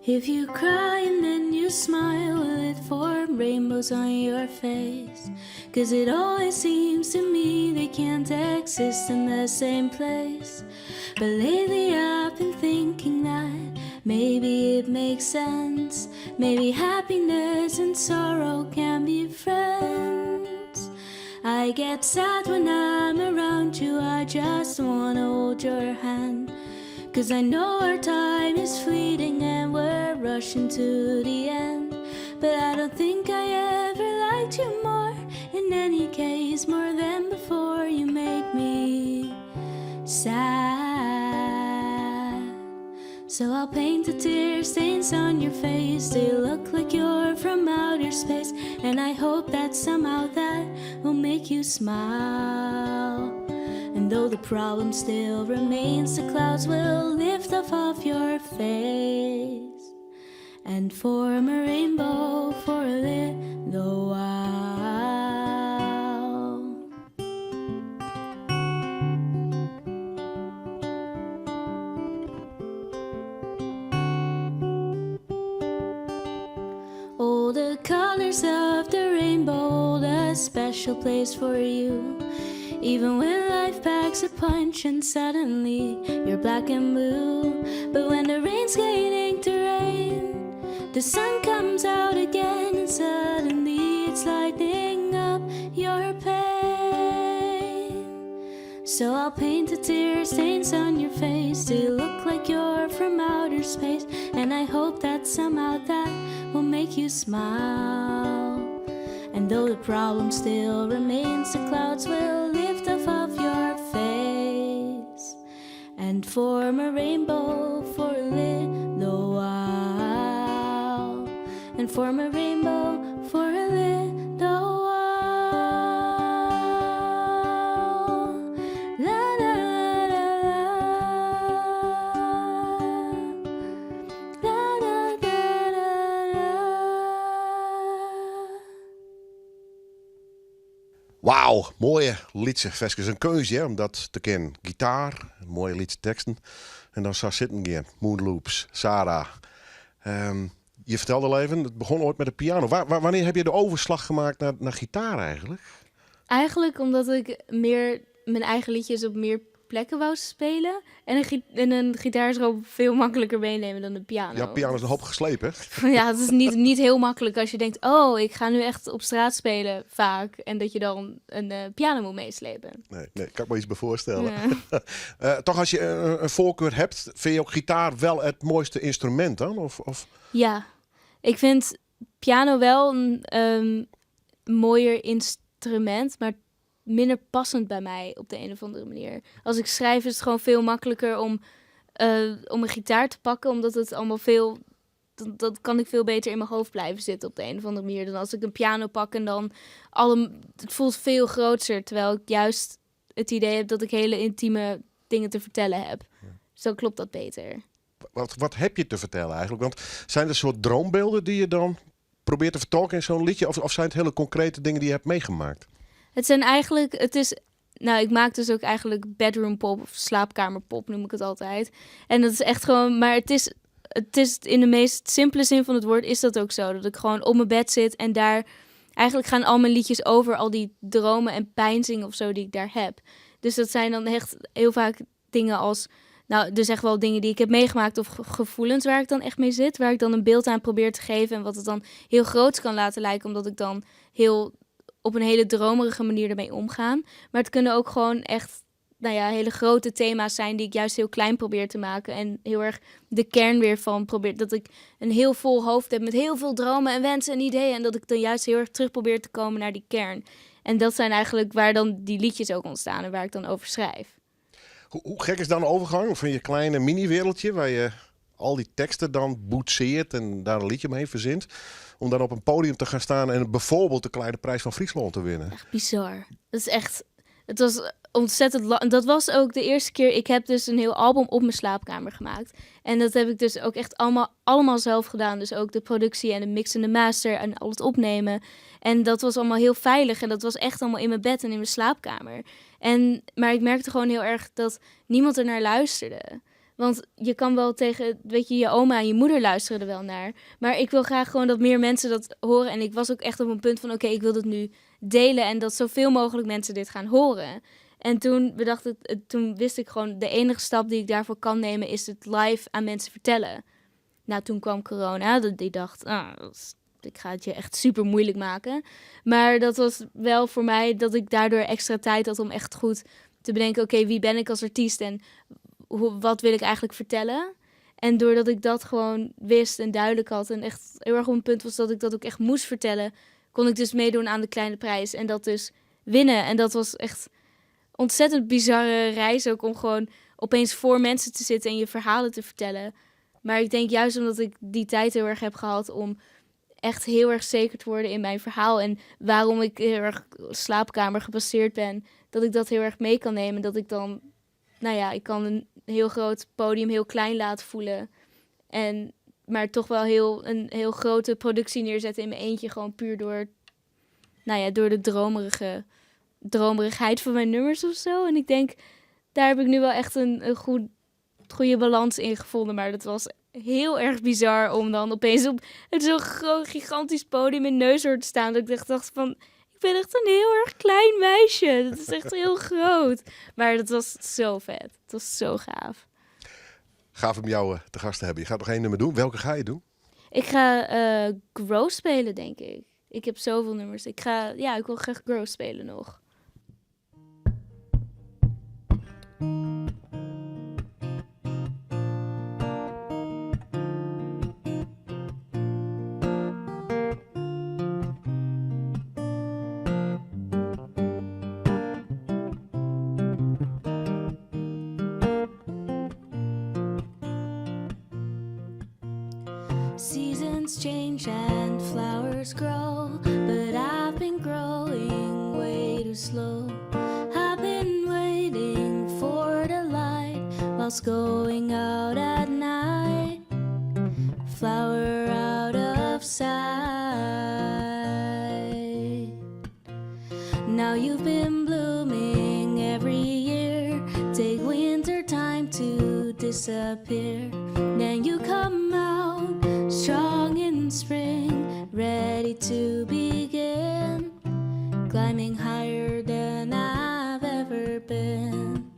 S3: If you cry and then you smile, will it form rainbows on your face? 'Cause it always seems to me they can't exist in the same place. But lately I've been thinking that maybe it makes sense. Maybe happiness and sorrow can be friends. I get sad when I'm around you, I just wanna hold your hand. 'Cause I know our time is fleeting and we're rushing to the end. But I don't think I ever liked you more. In any case, more than before, you make me sad. So I'll paint the tear stains on your face. They look like you're from outer space. And I hope that somehow that will make you smile. And though the problem still remains, the clouds will lift off of your face and form a rainbow for a little while. All the colors of the rainbow hold a special place for you. Even when life packs a punch and suddenly you're black and blue. But when the rain's getting to rain, the sun comes out again and suddenly it's lighting up your pain.
S5: So I'll paint the tear stains on your face till you look like you're from outer space. And I hope that somehow that will make you smile. And though the problem still remains, the clouds will lift off of your face and form a rainbow for a little while. And form a rainbow for a little while. La la la la. La la da da da.
S1: Wauw, moaie lytse ferskes. In keunst hear, om dat te kinnen. Gitaar, moaie lytse teksten en dan sa sitten gean. Moonloops, Sarah. Je fertelde al even, it begûn oait mei de piano. Wannear ha je de overslag gemaakt nei gitaar eigenlijk?
S5: Eigenlijk omdat ik meer mijn eigen liedjes op meer plekken wou spelen. En een gitaar is gewoon veel makkelijker meenemen dan een piano.
S1: Ja, piano is een hoop geslepen.
S5: Ja, het is niet heel makkelijk als je denkt, oh, ik ga nu echt op straat spelen vaak. En dat je dan een piano moet meeslepen.
S1: Nee, nee, kan ik me iets bij voorstellen.
S5: Ja.
S1: Toch als je een voorkeur hebt, vind je ook gitaar wel het mooiste instrument dan? Of?
S5: Ja, ik vind piano wel een mooier instrument, maar minder passend bij mij op de een of andere manier. Als ik schrijf is het gewoon veel makkelijker om een gitaar te pakken, omdat het allemaal veel... Dat kan ik veel beter in mijn hoofd blijven zitten op de een of andere manier dan als ik een piano pak en dan alle, het voelt veel groter, terwijl ik juist het idee heb dat ik hele intieme dingen te vertellen heb. Dus dan klopt dat beter.
S1: Wat heb je te vertellen eigenlijk? Want zijn er soort droombeelden die je dan probeert te vertolken in zo'n liedje? Of zijn het hele concrete dingen die je hebt meegemaakt?
S5: Het zijn eigenlijk, het is, nou, ik maak dus ook eigenlijk bedroom pop of slaapkamerpop noem ik het altijd. En dat is echt gewoon, maar het is, het is in de meest simpele zin van het woord is dat ook zo. Dat ik gewoon op mijn bed zit en daar eigenlijk gaan al mijn liedjes over al die dromen en peinzingen of zo die ik daar heb. Dus dat zijn dan echt heel vaak dingen als, nou, dus echt wel dingen die ik heb meegemaakt of gevoelens waar ik dan echt mee zit. Waar ik dan een beeld aan probeer te geven en wat het dan heel groot kan laten lijken, omdat ik dan heel op een hele dromerige manier ermee omgaan. Maar het kunnen ook gewoon echt, nou ja, hele grote thema's zijn die ik juist heel klein probeer te maken. En heel erg de kern weer van probeer. Dat ik een heel vol hoofd heb met heel veel dromen en wensen en ideeën. En dat ik dan juist heel erg terug probeer te komen naar die kern. En dat zijn eigenlijk waar dan die liedjes ook ontstaan en waar ik dan over schrijf.
S1: Hoe gek is dan de overgang van je kleine mini-wereldje waar je al die teksten dan boetseert en daar een liedje mee verzint, om dan op een podium te gaan staan en bijvoorbeeld de Kleine Prijs van Fryslân te winnen?
S5: Echt bizar. Dat is echt, het was ontzettend en dat was ook de eerste keer. Ik heb dus een heel album op mijn slaapkamer gemaakt. En dat heb ik dus ook echt allemaal zelf gedaan. Dus ook de productie en de mix en de master en al het opnemen. En dat was allemaal heel veilig. En dat was echt allemaal in mijn bed en in mijn slaapkamer. Maar ik merkte gewoon heel erg dat niemand er naar luisterde. Want je kan wel tegen, weet je, je oma en je moeder luisteren er wel naar. Maar ik wil graag gewoon dat meer mensen dat horen. En ik was ook echt op een punt van, oké, ik wil dat nu delen. En dat zoveel mogelijk mensen dit gaan horen. En toen bedacht ik, toen wist ik gewoon, de enige stap die ik daarvoor kan nemen is het live aan mensen vertellen. Nou, toen kwam corona. Dat die dacht, ah, dat is, ik ga het je echt super moeilijk maken. Maar dat was wel voor mij dat ik daardoor extra tijd had om echt goed te bedenken, oké, wie ben ik als artiest en wat wil ik eigenlijk vertellen? En doordat ik dat gewoon wist en duidelijk had en echt heel erg op een punt was dat ik dat ook echt moest vertellen, kon ik dus meedoen aan de Kleine Prijs en dat dus winnen. En dat was echt ontzettend bizarre reis ook om gewoon opeens voor mensen te zitten en je verhalen te vertellen. Maar ik denk juist omdat ik die tijd heel erg heb gehad om echt heel erg zeker te worden in mijn verhaal en waarom ik heel erg slaapkamer gebaseerd ben, dat ik dat heel erg mee kan nemen. Dat ik dan, nou ja, ik kan een heel groot podium heel klein laten voelen. En, maar toch wel een heel grote productie neerzetten in mijn eentje. Gewoon puur door de dromerigheid van mijn nummers. En ik denk, daar heb ik nu wel echt een goede balans in gevonden. Maar dat was heel erg bizar om dan opeens op zo'n groot, gigantisch podium in Neushoorn te staan. Dat ik echt dacht van, ik ben echt een heel erg klein meisje. Dat is echt heel groot. Maar dat was zo vet. Het was zo gaaf.
S1: Gaaf om jou te gast te hebben. Je gaat nog één nummer doen. Welke ga je doen?
S5: Ik ga Grow spelen, denk ik. Ik heb zoveel nummers. Ik wil graag Grow spelen nog. Seasons change and flowers grow, but I've been growing way too slow. I've been waiting for the light whilst going out at night. Flower out of sight. Now you've been blooming every year. Take winter time to disappear. Then you come out strong in spring, ready to begin. Climbing higher than I've ever been.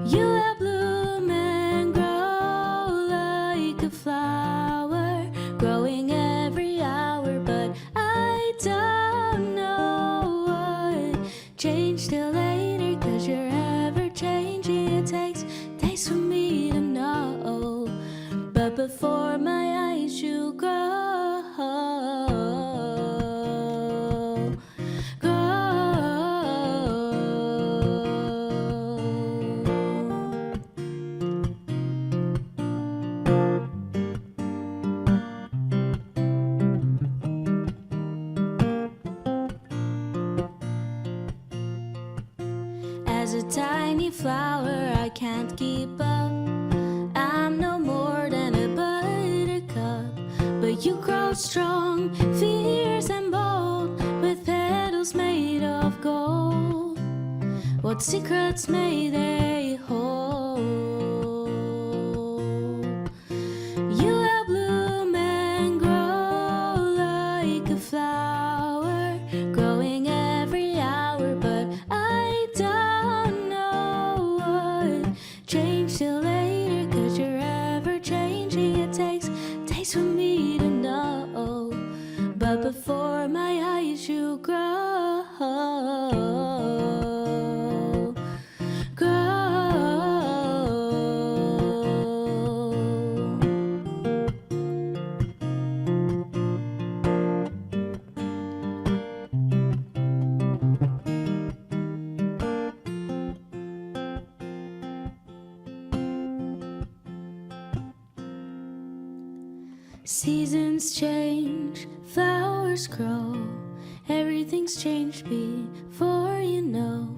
S5: You will bloom and grow like a flower, growing every hour, but I don't know what changed till later, 'cause you're ever changing. It takes days for me to know, but before my eyes you grow. Grow. As a tiny flower, I can't keep up. I'm no more than a buttercup. But you grow strong, fierce and bold, with petals made of gold. What secrets may they hold? You will bloom and grow like a flower, growing every hour, but I don't know what changed till later, 'cause you're ever changing. It takes days for me to know, but before my eyes you grow. Grow. Seasons change, flowers grow, everything's changed before you know.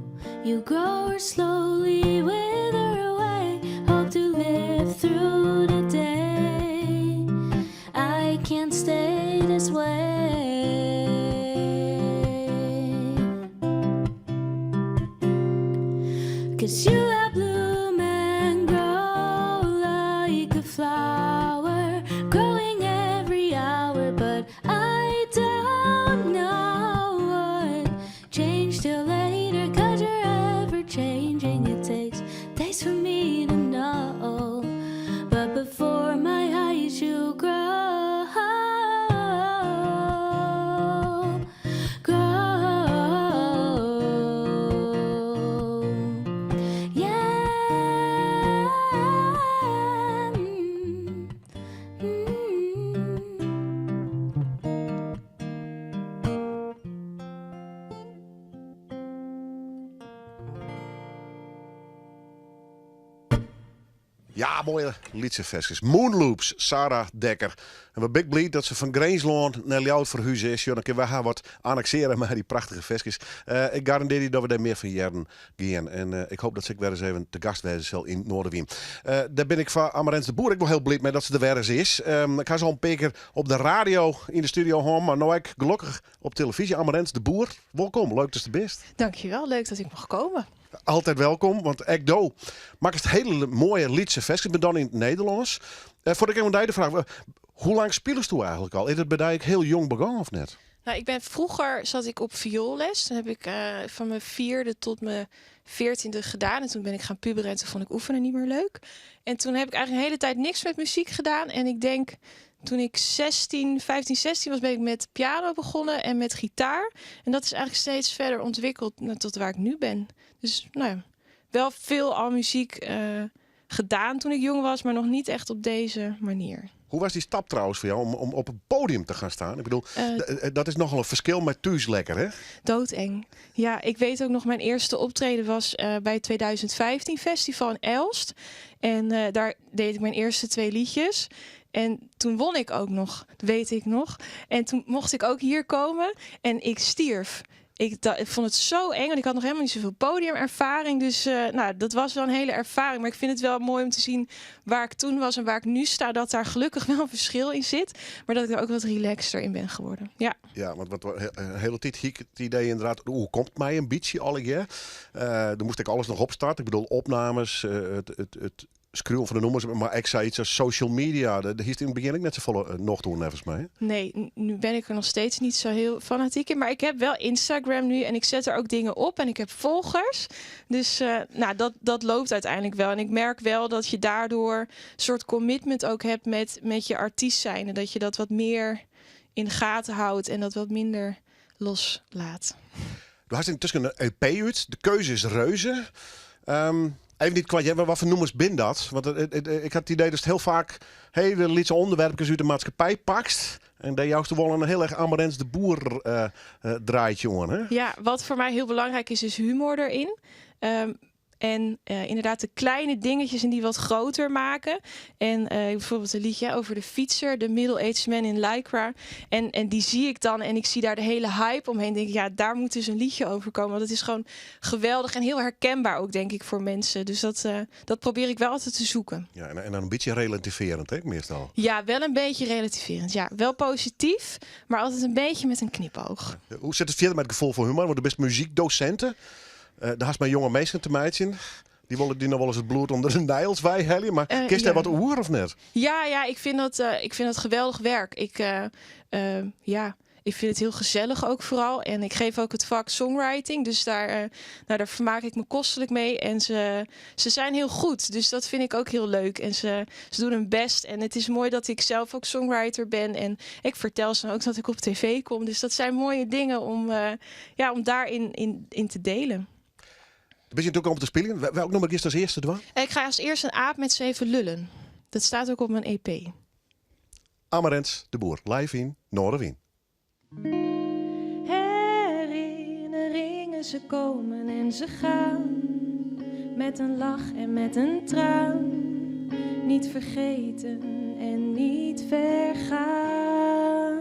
S5: You grow or slowly wither away, hope to live through the day. I can't stay this way. 'Cause you will bloom and grow like a flower, growing every hour, but I don't know what changed till later, 'cause you're ever changing. It takes days for me to know, but before my eyes you grow. Grow. Yeah.
S1: Ja, moaie lytse ferskes. Moonloops, Sarah Dekker. En we binne bliid dat se fan Grinslân nei Ljouwert ferhuze is. Jo, dan kinne wy har wat anneksearje mei dy prachtige ferskes. Ik garandearje dat we dêr mear fan hearren gean. En ik hoopje dat se ek wer ris even te gast wêze sil yn Noardewyn. Dêr bin ik foar Amarens de Boer ek wol hiel bliid mei dat se der wer ris is. Ik ha se al in pear kear op de radio yn de studio hân, mar no ek gelokkich op televyzje. Amarens de Boer, wolkom. Leuk datst der bist.
S6: Dankjewel, leuk dat ik mag komen.
S1: Altyd wolkom, want ek do makkest hiele moaie lytse ferskes, mar dan yn it Nederlânsk. Foardat ik even dy de fraach, hoe lang spilest do eigentlik al? Is it by dy ek hiel jong begûn of net?
S6: Nou, ik ben vroeger zat ik op vioolles. Toen heb ik van mijn vierde tot mijn 14e gedaan. En toen ben ik gaan puberen en toen vond ik oefenen niet meer leuk. En toen heb ik eigenlijk een hele tijd niks met muziek gedaan. En ik denk, toen ik 16, 15, 16 was, ben ik met piano begonnen en met gitaar. En dat is eigenlijk steeds verder ontwikkeld tot waar ik nu ben. Dus nou ja, wel veel al muziek gedaan toen ik jong was, maar nog niet echt op deze manier.
S1: Hoe was die stap trouwens voor jou om op het podium te gaan staan? Ik bedoel, dat is nogal een verschil met thuis lekker, hè?
S6: Doodeng. Ja, ik weet ook nog, mijn eerste optreden was bij het 2015 festival in Elst. En daar deed ik mijn eerste 2 liedjes. En toen won ik ook nog, weet ik nog. En toen mocht ik ook hier komen en ik stierf. Ik vond het zo eng, want ik had nog helemaal niet zoveel podiumervaring. Dus dat was wel een hele ervaring. Maar ik vind het wel mooi om te zien waar ik toen was en waar ik nu sta. Dat daar gelukkig wel een verschil in zit. Maar dat ik er ook wat relaxter in ben geworden. Ja,
S1: ja, want wat een hele tijd hiek het idee inderdaad, hoe komt mij een beetje al een jaar? Dan moest ik alles nog opstarten. Ik bedoel, opnames, het screw van de noemers, maar ik zei iets als social media. Daar is in het begin ook net zo volle nog toen, volgens mij.
S6: Nee, nu ben ik er nog steeds niet zo heel fanatiek in. Maar ik heb wel Instagram nu en ik zet er ook dingen op en ik heb volgers. Dus dat loopt uiteindelijk wel. En ik merk wel dat je daardoor een soort commitment ook hebt met je artiest zijn. En dat je dat wat meer in de gaten houdt en dat wat minder loslaat.
S1: Du hast intussen een EP uit. De keuze is reuze. Even niet kwaad, maar wat voor noemers bin dat? Want ik had het idee dat het heel vaak hele lietse onderwerpjes uit de maatschappij pakt. En daar juist wel een heel erg Amarens de Boer draait, jongen. Hè?
S6: Ja, wat voor mij heel belangrijk is, is humor erin. En inderdaad de kleine dingetjes en die wat groter maken. En bijvoorbeeld een liedje over de fietser, de middle-aged man in Lycra. En die zie ik dan en ik zie daar de hele hype omheen. Denk ik, ja, daar moet dus een liedje over komen. Want het is gewoon geweldig en heel herkenbaar ook, denk ik, voor mensen. Dus dat probeer ik wel altijd te zoeken.
S1: Ja, en dan een beetje relativerend, hè, meestal?
S6: Ja, wel een beetje relativerend. Ja, wel positief, maar altijd een beetje met een knipoog.
S1: Ja. Hoe zit het verder met het gevoel voor humor? Want de best muziekdocenten. Daar has mijn jonge meisje te meidje. Die willen die nog wel eens het bloed onder de nijls wij hellen. Maar kist daar wat oer of net?
S6: Ja, ik vind dat geweldig werk. Ik vind het heel gezellig ook vooral. En ik geef ook het vak songwriting. Dus daar vermaak ik me kostelijk mee. En ze zijn heel goed. Dus dat vind ik ook heel leuk. En ze doen hun best. En het is mooi dat ik zelf ook songwriter ben. En ik vertel ze ook dat ik op tv kom. Dus dat zijn mooie dingen om daarin in te delen.
S1: Ben je natuurlijk om te spelen? Welk nummer is als eerste doen?
S6: Ik ga als eerste een aap met 7 lullen. Dat staat ook op mijn EP.
S1: Amarens de Boer, live in Noardewyn.
S3: Herinneringen, ze komen en ze gaan. Met een lach en met een traan. Niet vergeten en niet vergaan.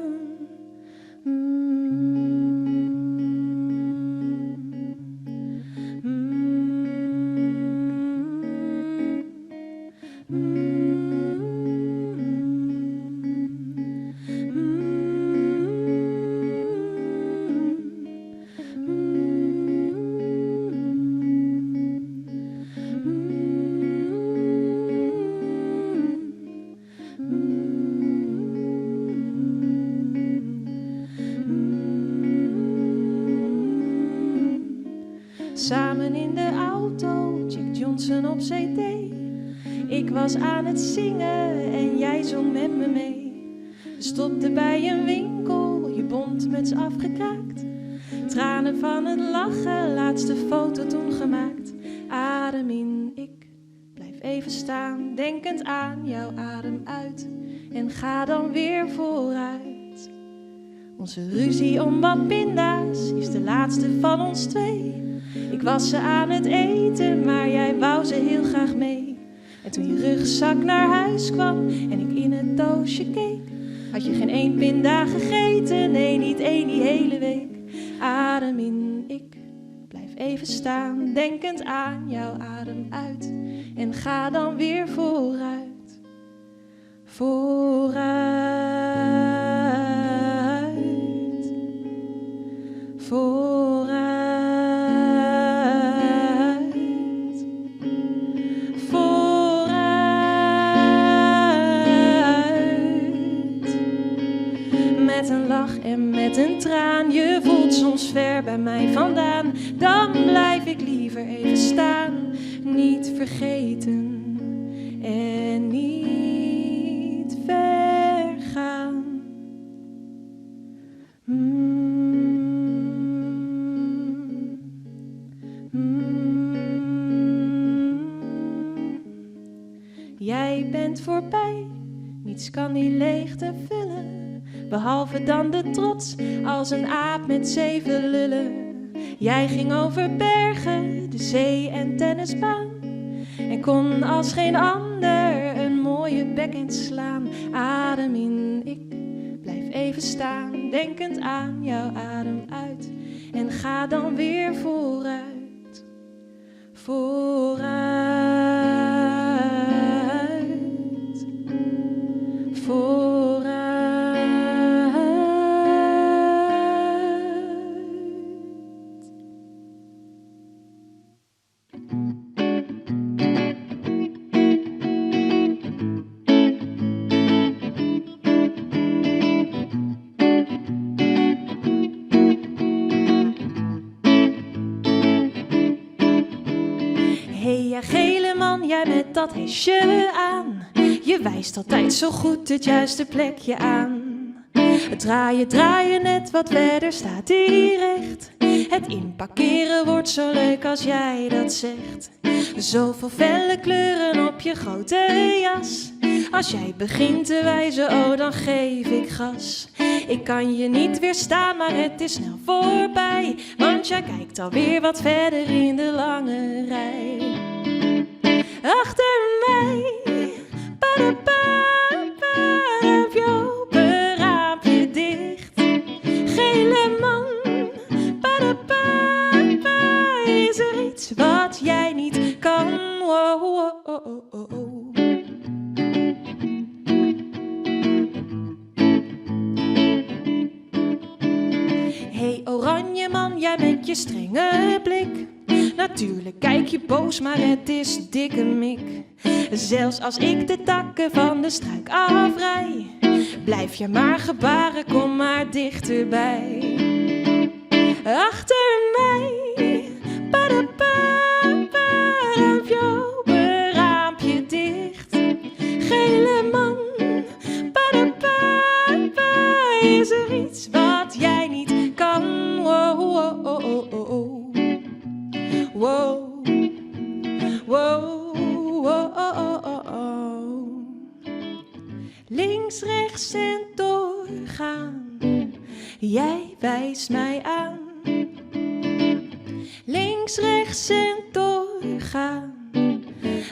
S3: Samen in de auto, Jack Johnson op cd. Ik was aan het zingen en jij zong met me mee. We stopten bij een winkel, je bontmuts afgekraakt. Tranen van het lachen, laatste foto toen gemaakt. Adem in, ik blijf even staan, denkend aan jouw adem uit. En ga dan weer vooruit. Onze ruzie om wat pinda's is de laatste van ons twee. Ik was ze aan het eten, maar jij wou ze heel graag mee. En toen je rugzak naar huis kwam en ik in het doosje keek, had je geen één pinda gegeten, nee, niet één die hele week. Adem in, ik blijf even staan, denkend aan jouw adem uit. En ga dan weer vooruit, vooruit, vooruit. Met een lach en met een traan, je voelt soms ver bij mij vandaan. Dan blijf ik liever even staan, niet vergeten en niet vergaan. Jij bent voorbij,
S6: Niets kan die leegte vullen, behalve dan de trots als een aap met zeven lullen. Jij ging over bergen, de zee en tennisbaan. En kon als geen ander een mooie backhand slaan. Adem in, ik blijf even staan, denkend aan jouw adem uit. En ga dan weer vooruit, vooruit, vooruit. Hey, ja, gele man, jij met dat hesje aan. Je wijst altijd zo goed het juiste plekje aan. Het draaien, draaien net wat verder staat hij recht. Het inparkeren wordt zo leuk als jij dat zegt. Zoveel felle kleuren op je grote jas. Als jij begint te wijzen, oh dan geef ik gas. Ik kan je niet weerstaan, maar het is snel voorbij. Want jij kijkt alweer wat verder in de lange rij. Achter mij, pa-da-pa, pa, raampje open, raampje dicht. Gele man, pa-da-pa, pa, is er iets wat jij niet kan? Wow, wow, oh, oh, oh, oh. Hey oranje man, jij met je strenge blik. Natuurlijk kijk je boos, maar het is dikke mik. Zelfs als ik de takken van de struik afrij, blijf je maar gebaren, kom maar dichterbij. Achter mij, pa-da-pa, pa, raampje open, raampje dicht. Gele man, pa-da-pa, pa, is er iets wat jij niet kan? Wow, wow, oh, oh, oh, oh. Wow, wow, wow, oh, oh, oh, oh. Links, rechts en doorgaan, jij wijst mij aan. Links, rechts en doorgaan,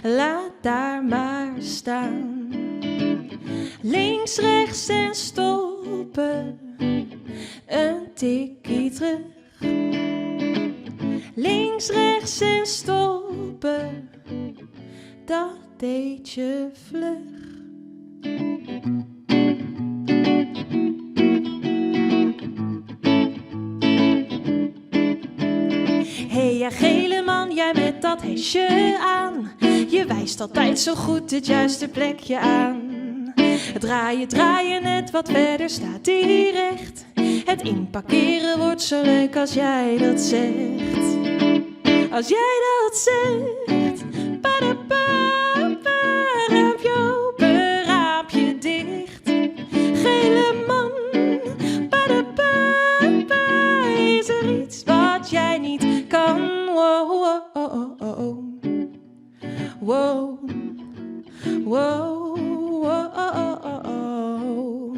S6: laat daar maar staan. Links, rechts en stoppen, een tikkie terug. Links, rechts en stoppen, dat deed je vlug. Hey, ja, gele man, jij met dat hesje aan. Je wijst altijd zo goed het juiste plekje aan. Draaien, draaien net wat verder staat hij recht. Het inparkeren wordt zo leuk als jij dat zegt. Als jij dat zegt. Pa-da-pa, pa, raampje open, raampje dicht. Gele man, pa-da-pa, pa, is er iets wat jij niet kan? Wow, wow, oh, oh, oh, oh. Wow, wow, wow, oh, oh, oh, oh.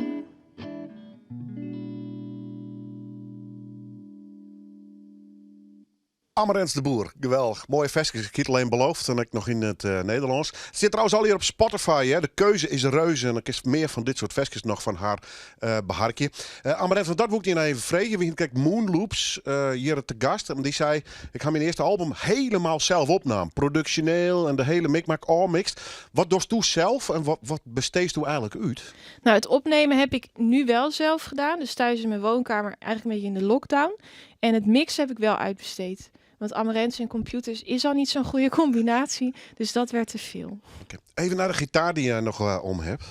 S1: Amarens de Boer, geweldig. Mooie versjes, ik had alleen beloofd en ik nog in het Nederlands. Het zit trouwens al hier op Spotify, hè. De keuze is reuze en ik is meer van dit soort versjes nog van haar beharkje. Amarens, want dat moet ik je nou even vragen. We kijk Moonloops hier te gast en die zei, ik ga mijn eerste album helemaal zelf opnemen. Productioneel en de hele mikmak, all mixed. Wat doe je zelf en wat besteedt u eigenlijk uit?
S6: Nou, het opnemen heb ik nu wel zelf gedaan. Dus thuis in mijn woonkamer, eigenlijk een beetje in de lockdown. En het mixen heb ik wel uitbesteed. Want Amarens en computers is al niet zo'n goede combinatie. Dus dat werd te veel.
S1: Oké. Even naar de gitaar die jij nog om hebt.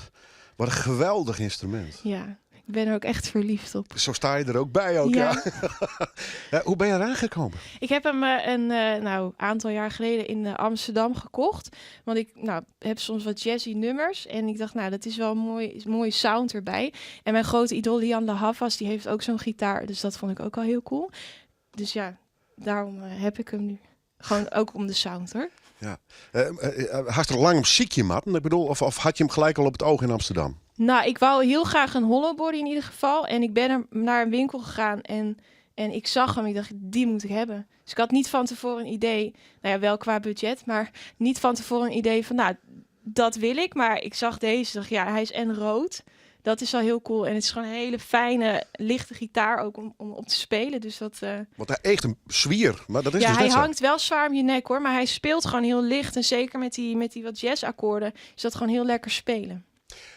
S1: Wat een geweldig instrument.
S6: Ja, ik ben er ook echt verliefd op.
S1: Zo sta je er ook bij ook, ja.
S6: Ja.
S1: Ja, hoe ben je eraan gekomen?
S6: Ik heb hem een aantal jaar geleden in Amsterdam gekocht. Want ik heb soms wat jazzy nummers. En ik dacht, dat is wel een mooie sound erbij. En mijn grote idool Lianne La Havas, die heeft ook zo'n gitaar. Dus dat vond ik ook al heel cool. Dus ja, daarom heb ik hem nu. Gewoon ook om de sound, hoor.
S1: Ja. Hast der lang om sykje moatten? Ik bedoel, of had je hem gelijk al op het oog in Amsterdam?
S6: Nou, ik wou heel graag een hollowbody in ieder geval. En ik ben er naar een winkel gegaan en ik zag hem. Ik dacht, die moet ik hebben. Dus ik had niet van tevoren een idee. Nou ja, wel qua budget, maar niet van tevoren een idee van, nou, dat wil ik. Maar ik zag deze, dacht, ja, hij is en rood. Dat is al heel cool. En het is gewoon een hele fijne, lichte gitaar ook om op te spelen. Dus dat,
S1: Want hij echt een zwier, maar dat is
S6: ja,
S1: dus
S6: hij
S1: net zo.
S6: hangt wel zwaar om je nek hoor. Maar hij speelt gewoon heel licht. En zeker met die wat jazzakkoorden is dat gewoon heel lekker spelen.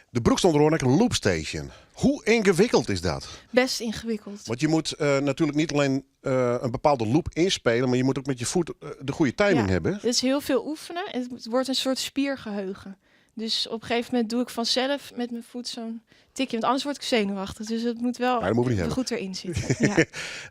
S1: De broek stond er ook een loopstation. Hoe ingewikkeld is dat?
S6: Best ingewikkeld.
S1: Want je moet natuurlijk niet alleen een bepaalde loop inspelen, maar je moet ook met je voet de goede timing
S6: Ja.
S1: hebben.
S6: Het is heel veel oefenen. En het wordt een soort spiergeheugen. Dus op een gegeven moment doe ik vanzelf met mijn voet zo'n tikje. Want anders word ik zenuwachtig. Dus het moet wel
S1: Ja, dat moeten we niet hebben.
S6: goed erin zitten.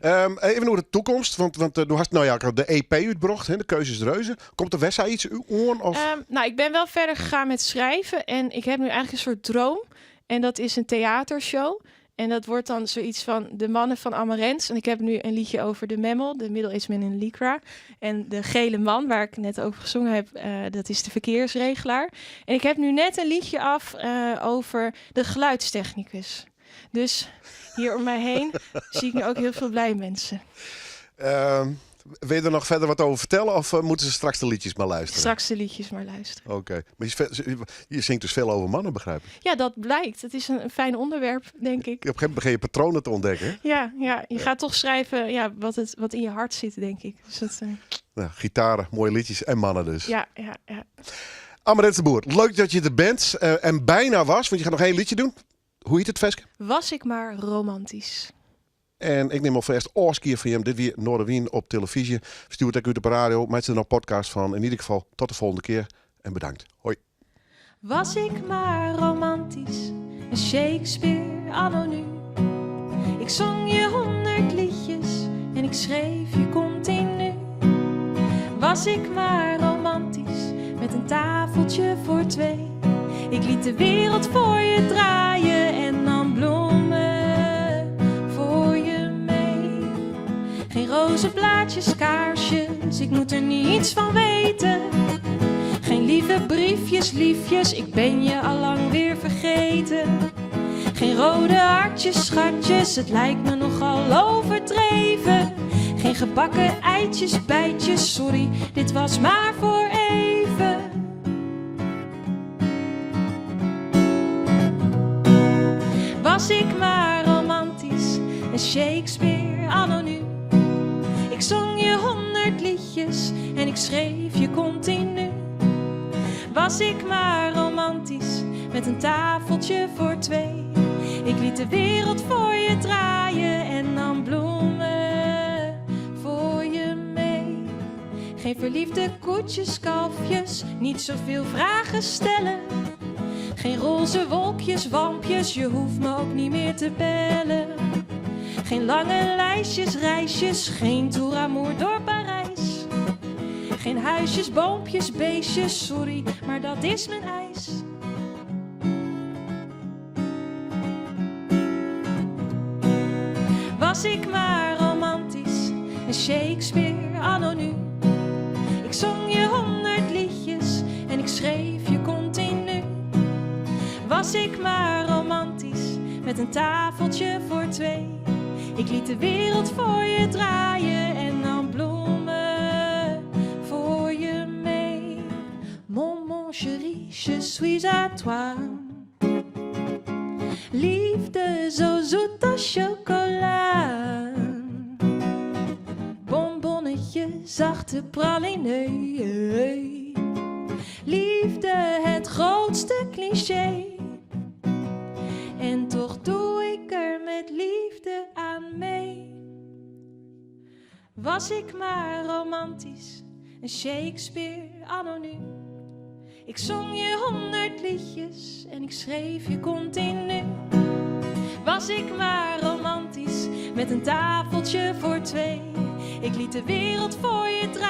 S6: Ja.
S1: Even over de toekomst, want du hast nou ja, de EP uitbracht, hè, de keuze is reuze. Komt er Wessa iets oan? Of?
S6: Nou, ik ben wel verder gegaan met schrijven. En ik heb nu eigenlijk een soort droom. En dat is een theatershow. En dat wordt dan zoiets van de mannen van Amarens. En ik heb nu een liedje over de Memmel, de middle-aged man in Lycra. En de gele man, waar ik net over gezongen heb, dat is de verkeersregelaar. En ik heb nu net een liedje af over de geluidstechnicus. Dus hier om mij heen zie ik nu ook heel veel blij mensen.
S1: Wil je er nog verder wat over vertellen of moeten ze straks de liedjes maar luisteren?
S6: Straks de liedjes maar luisteren.
S1: Oké, maar je zingt dus veel over mannen, begrijp ik.
S6: Ja, dat blijkt. Het is een fijn onderwerp, denk ik.
S1: Op een gegeven moment begin je patronen te ontdekken. hè?
S6: Ja, je gaat toch schrijven ja, wat in je hart zit, denk ik. Dus dat,
S1: Nou, gitaren, mooie liedjes en mannen dus.
S6: Ja.
S1: Amarens de Boer, leuk dat je er bent en bijna was, want je gaat nog één liedje doen. Hoe heet het, Veske?
S6: Was ik maar romantisch.
S1: En ik neem alvast oorskier van hem. Dit weer Noardewyn op televisie. Stuur het ook uit op de radio. Maak er nog podcast van. In ieder geval tot de volgende keer. En bedankt. Hoi.
S6: Was ik maar romantisch, een Shakespeare anno nu. Ik zong je 100 liedjes en ik schreef je continu. Was ik maar romantisch, met een tafeltje voor twee. Ik liet de wereld voor je draaien en nam bloemen voor je mee. Geen rozenblaadjes, kaarsjes, ik moet er niets van weten. Geen lieve briefjes, liefjes, ik ben je allang weer vergeten. Geen rode hartjes, schatjes, het lijkt me nogal overdreven. Geen gebakken eitjes, bijtjes, sorry, dit was maar voor even. Was ik maar romantisch, een Shakespeare anno nu. Ik zong je 100 liedjes en ik schreef je continu. Was ik maar romantisch, met een tafeltje voor twee. Ik liet de wereld voor je draaien en nam bloemen voor je mee. Geen verliefde koetjes, kalfjes, niet zoveel vragen stellen. Geen roze wolkjes, wampjes, je hoeft me ook niet meer te bellen. Geen lange lijstjes, reisjes, geen tour door Parijs. Geen huisjes, boompjes, beestjes, sorry, maar dat is mijn eis. Was ik maar romantisch, een Shakespeare anno nu. Ik zong je 100 liedjes en ik schreef je continu. Was ik maar romantisch, met een tafeltje voor twee. Ik liet de wereld voor je draaien en nam bloemen voor je mee. Mon, mon chéri, je suis à toi. Liefde zo zoet als chocola. Bonbonnetje, zachte praline. Liefde, het grootste cliché. En toch doe ik er met liefde aan mee. Was ik maar romantisch, een Shakespeare anno nu. Ik zong je 100 liedjes en ik schreef je continu. Was ik maar romantisch, met een tafeltje voor twee. Ik liet de wereld voor je draaien.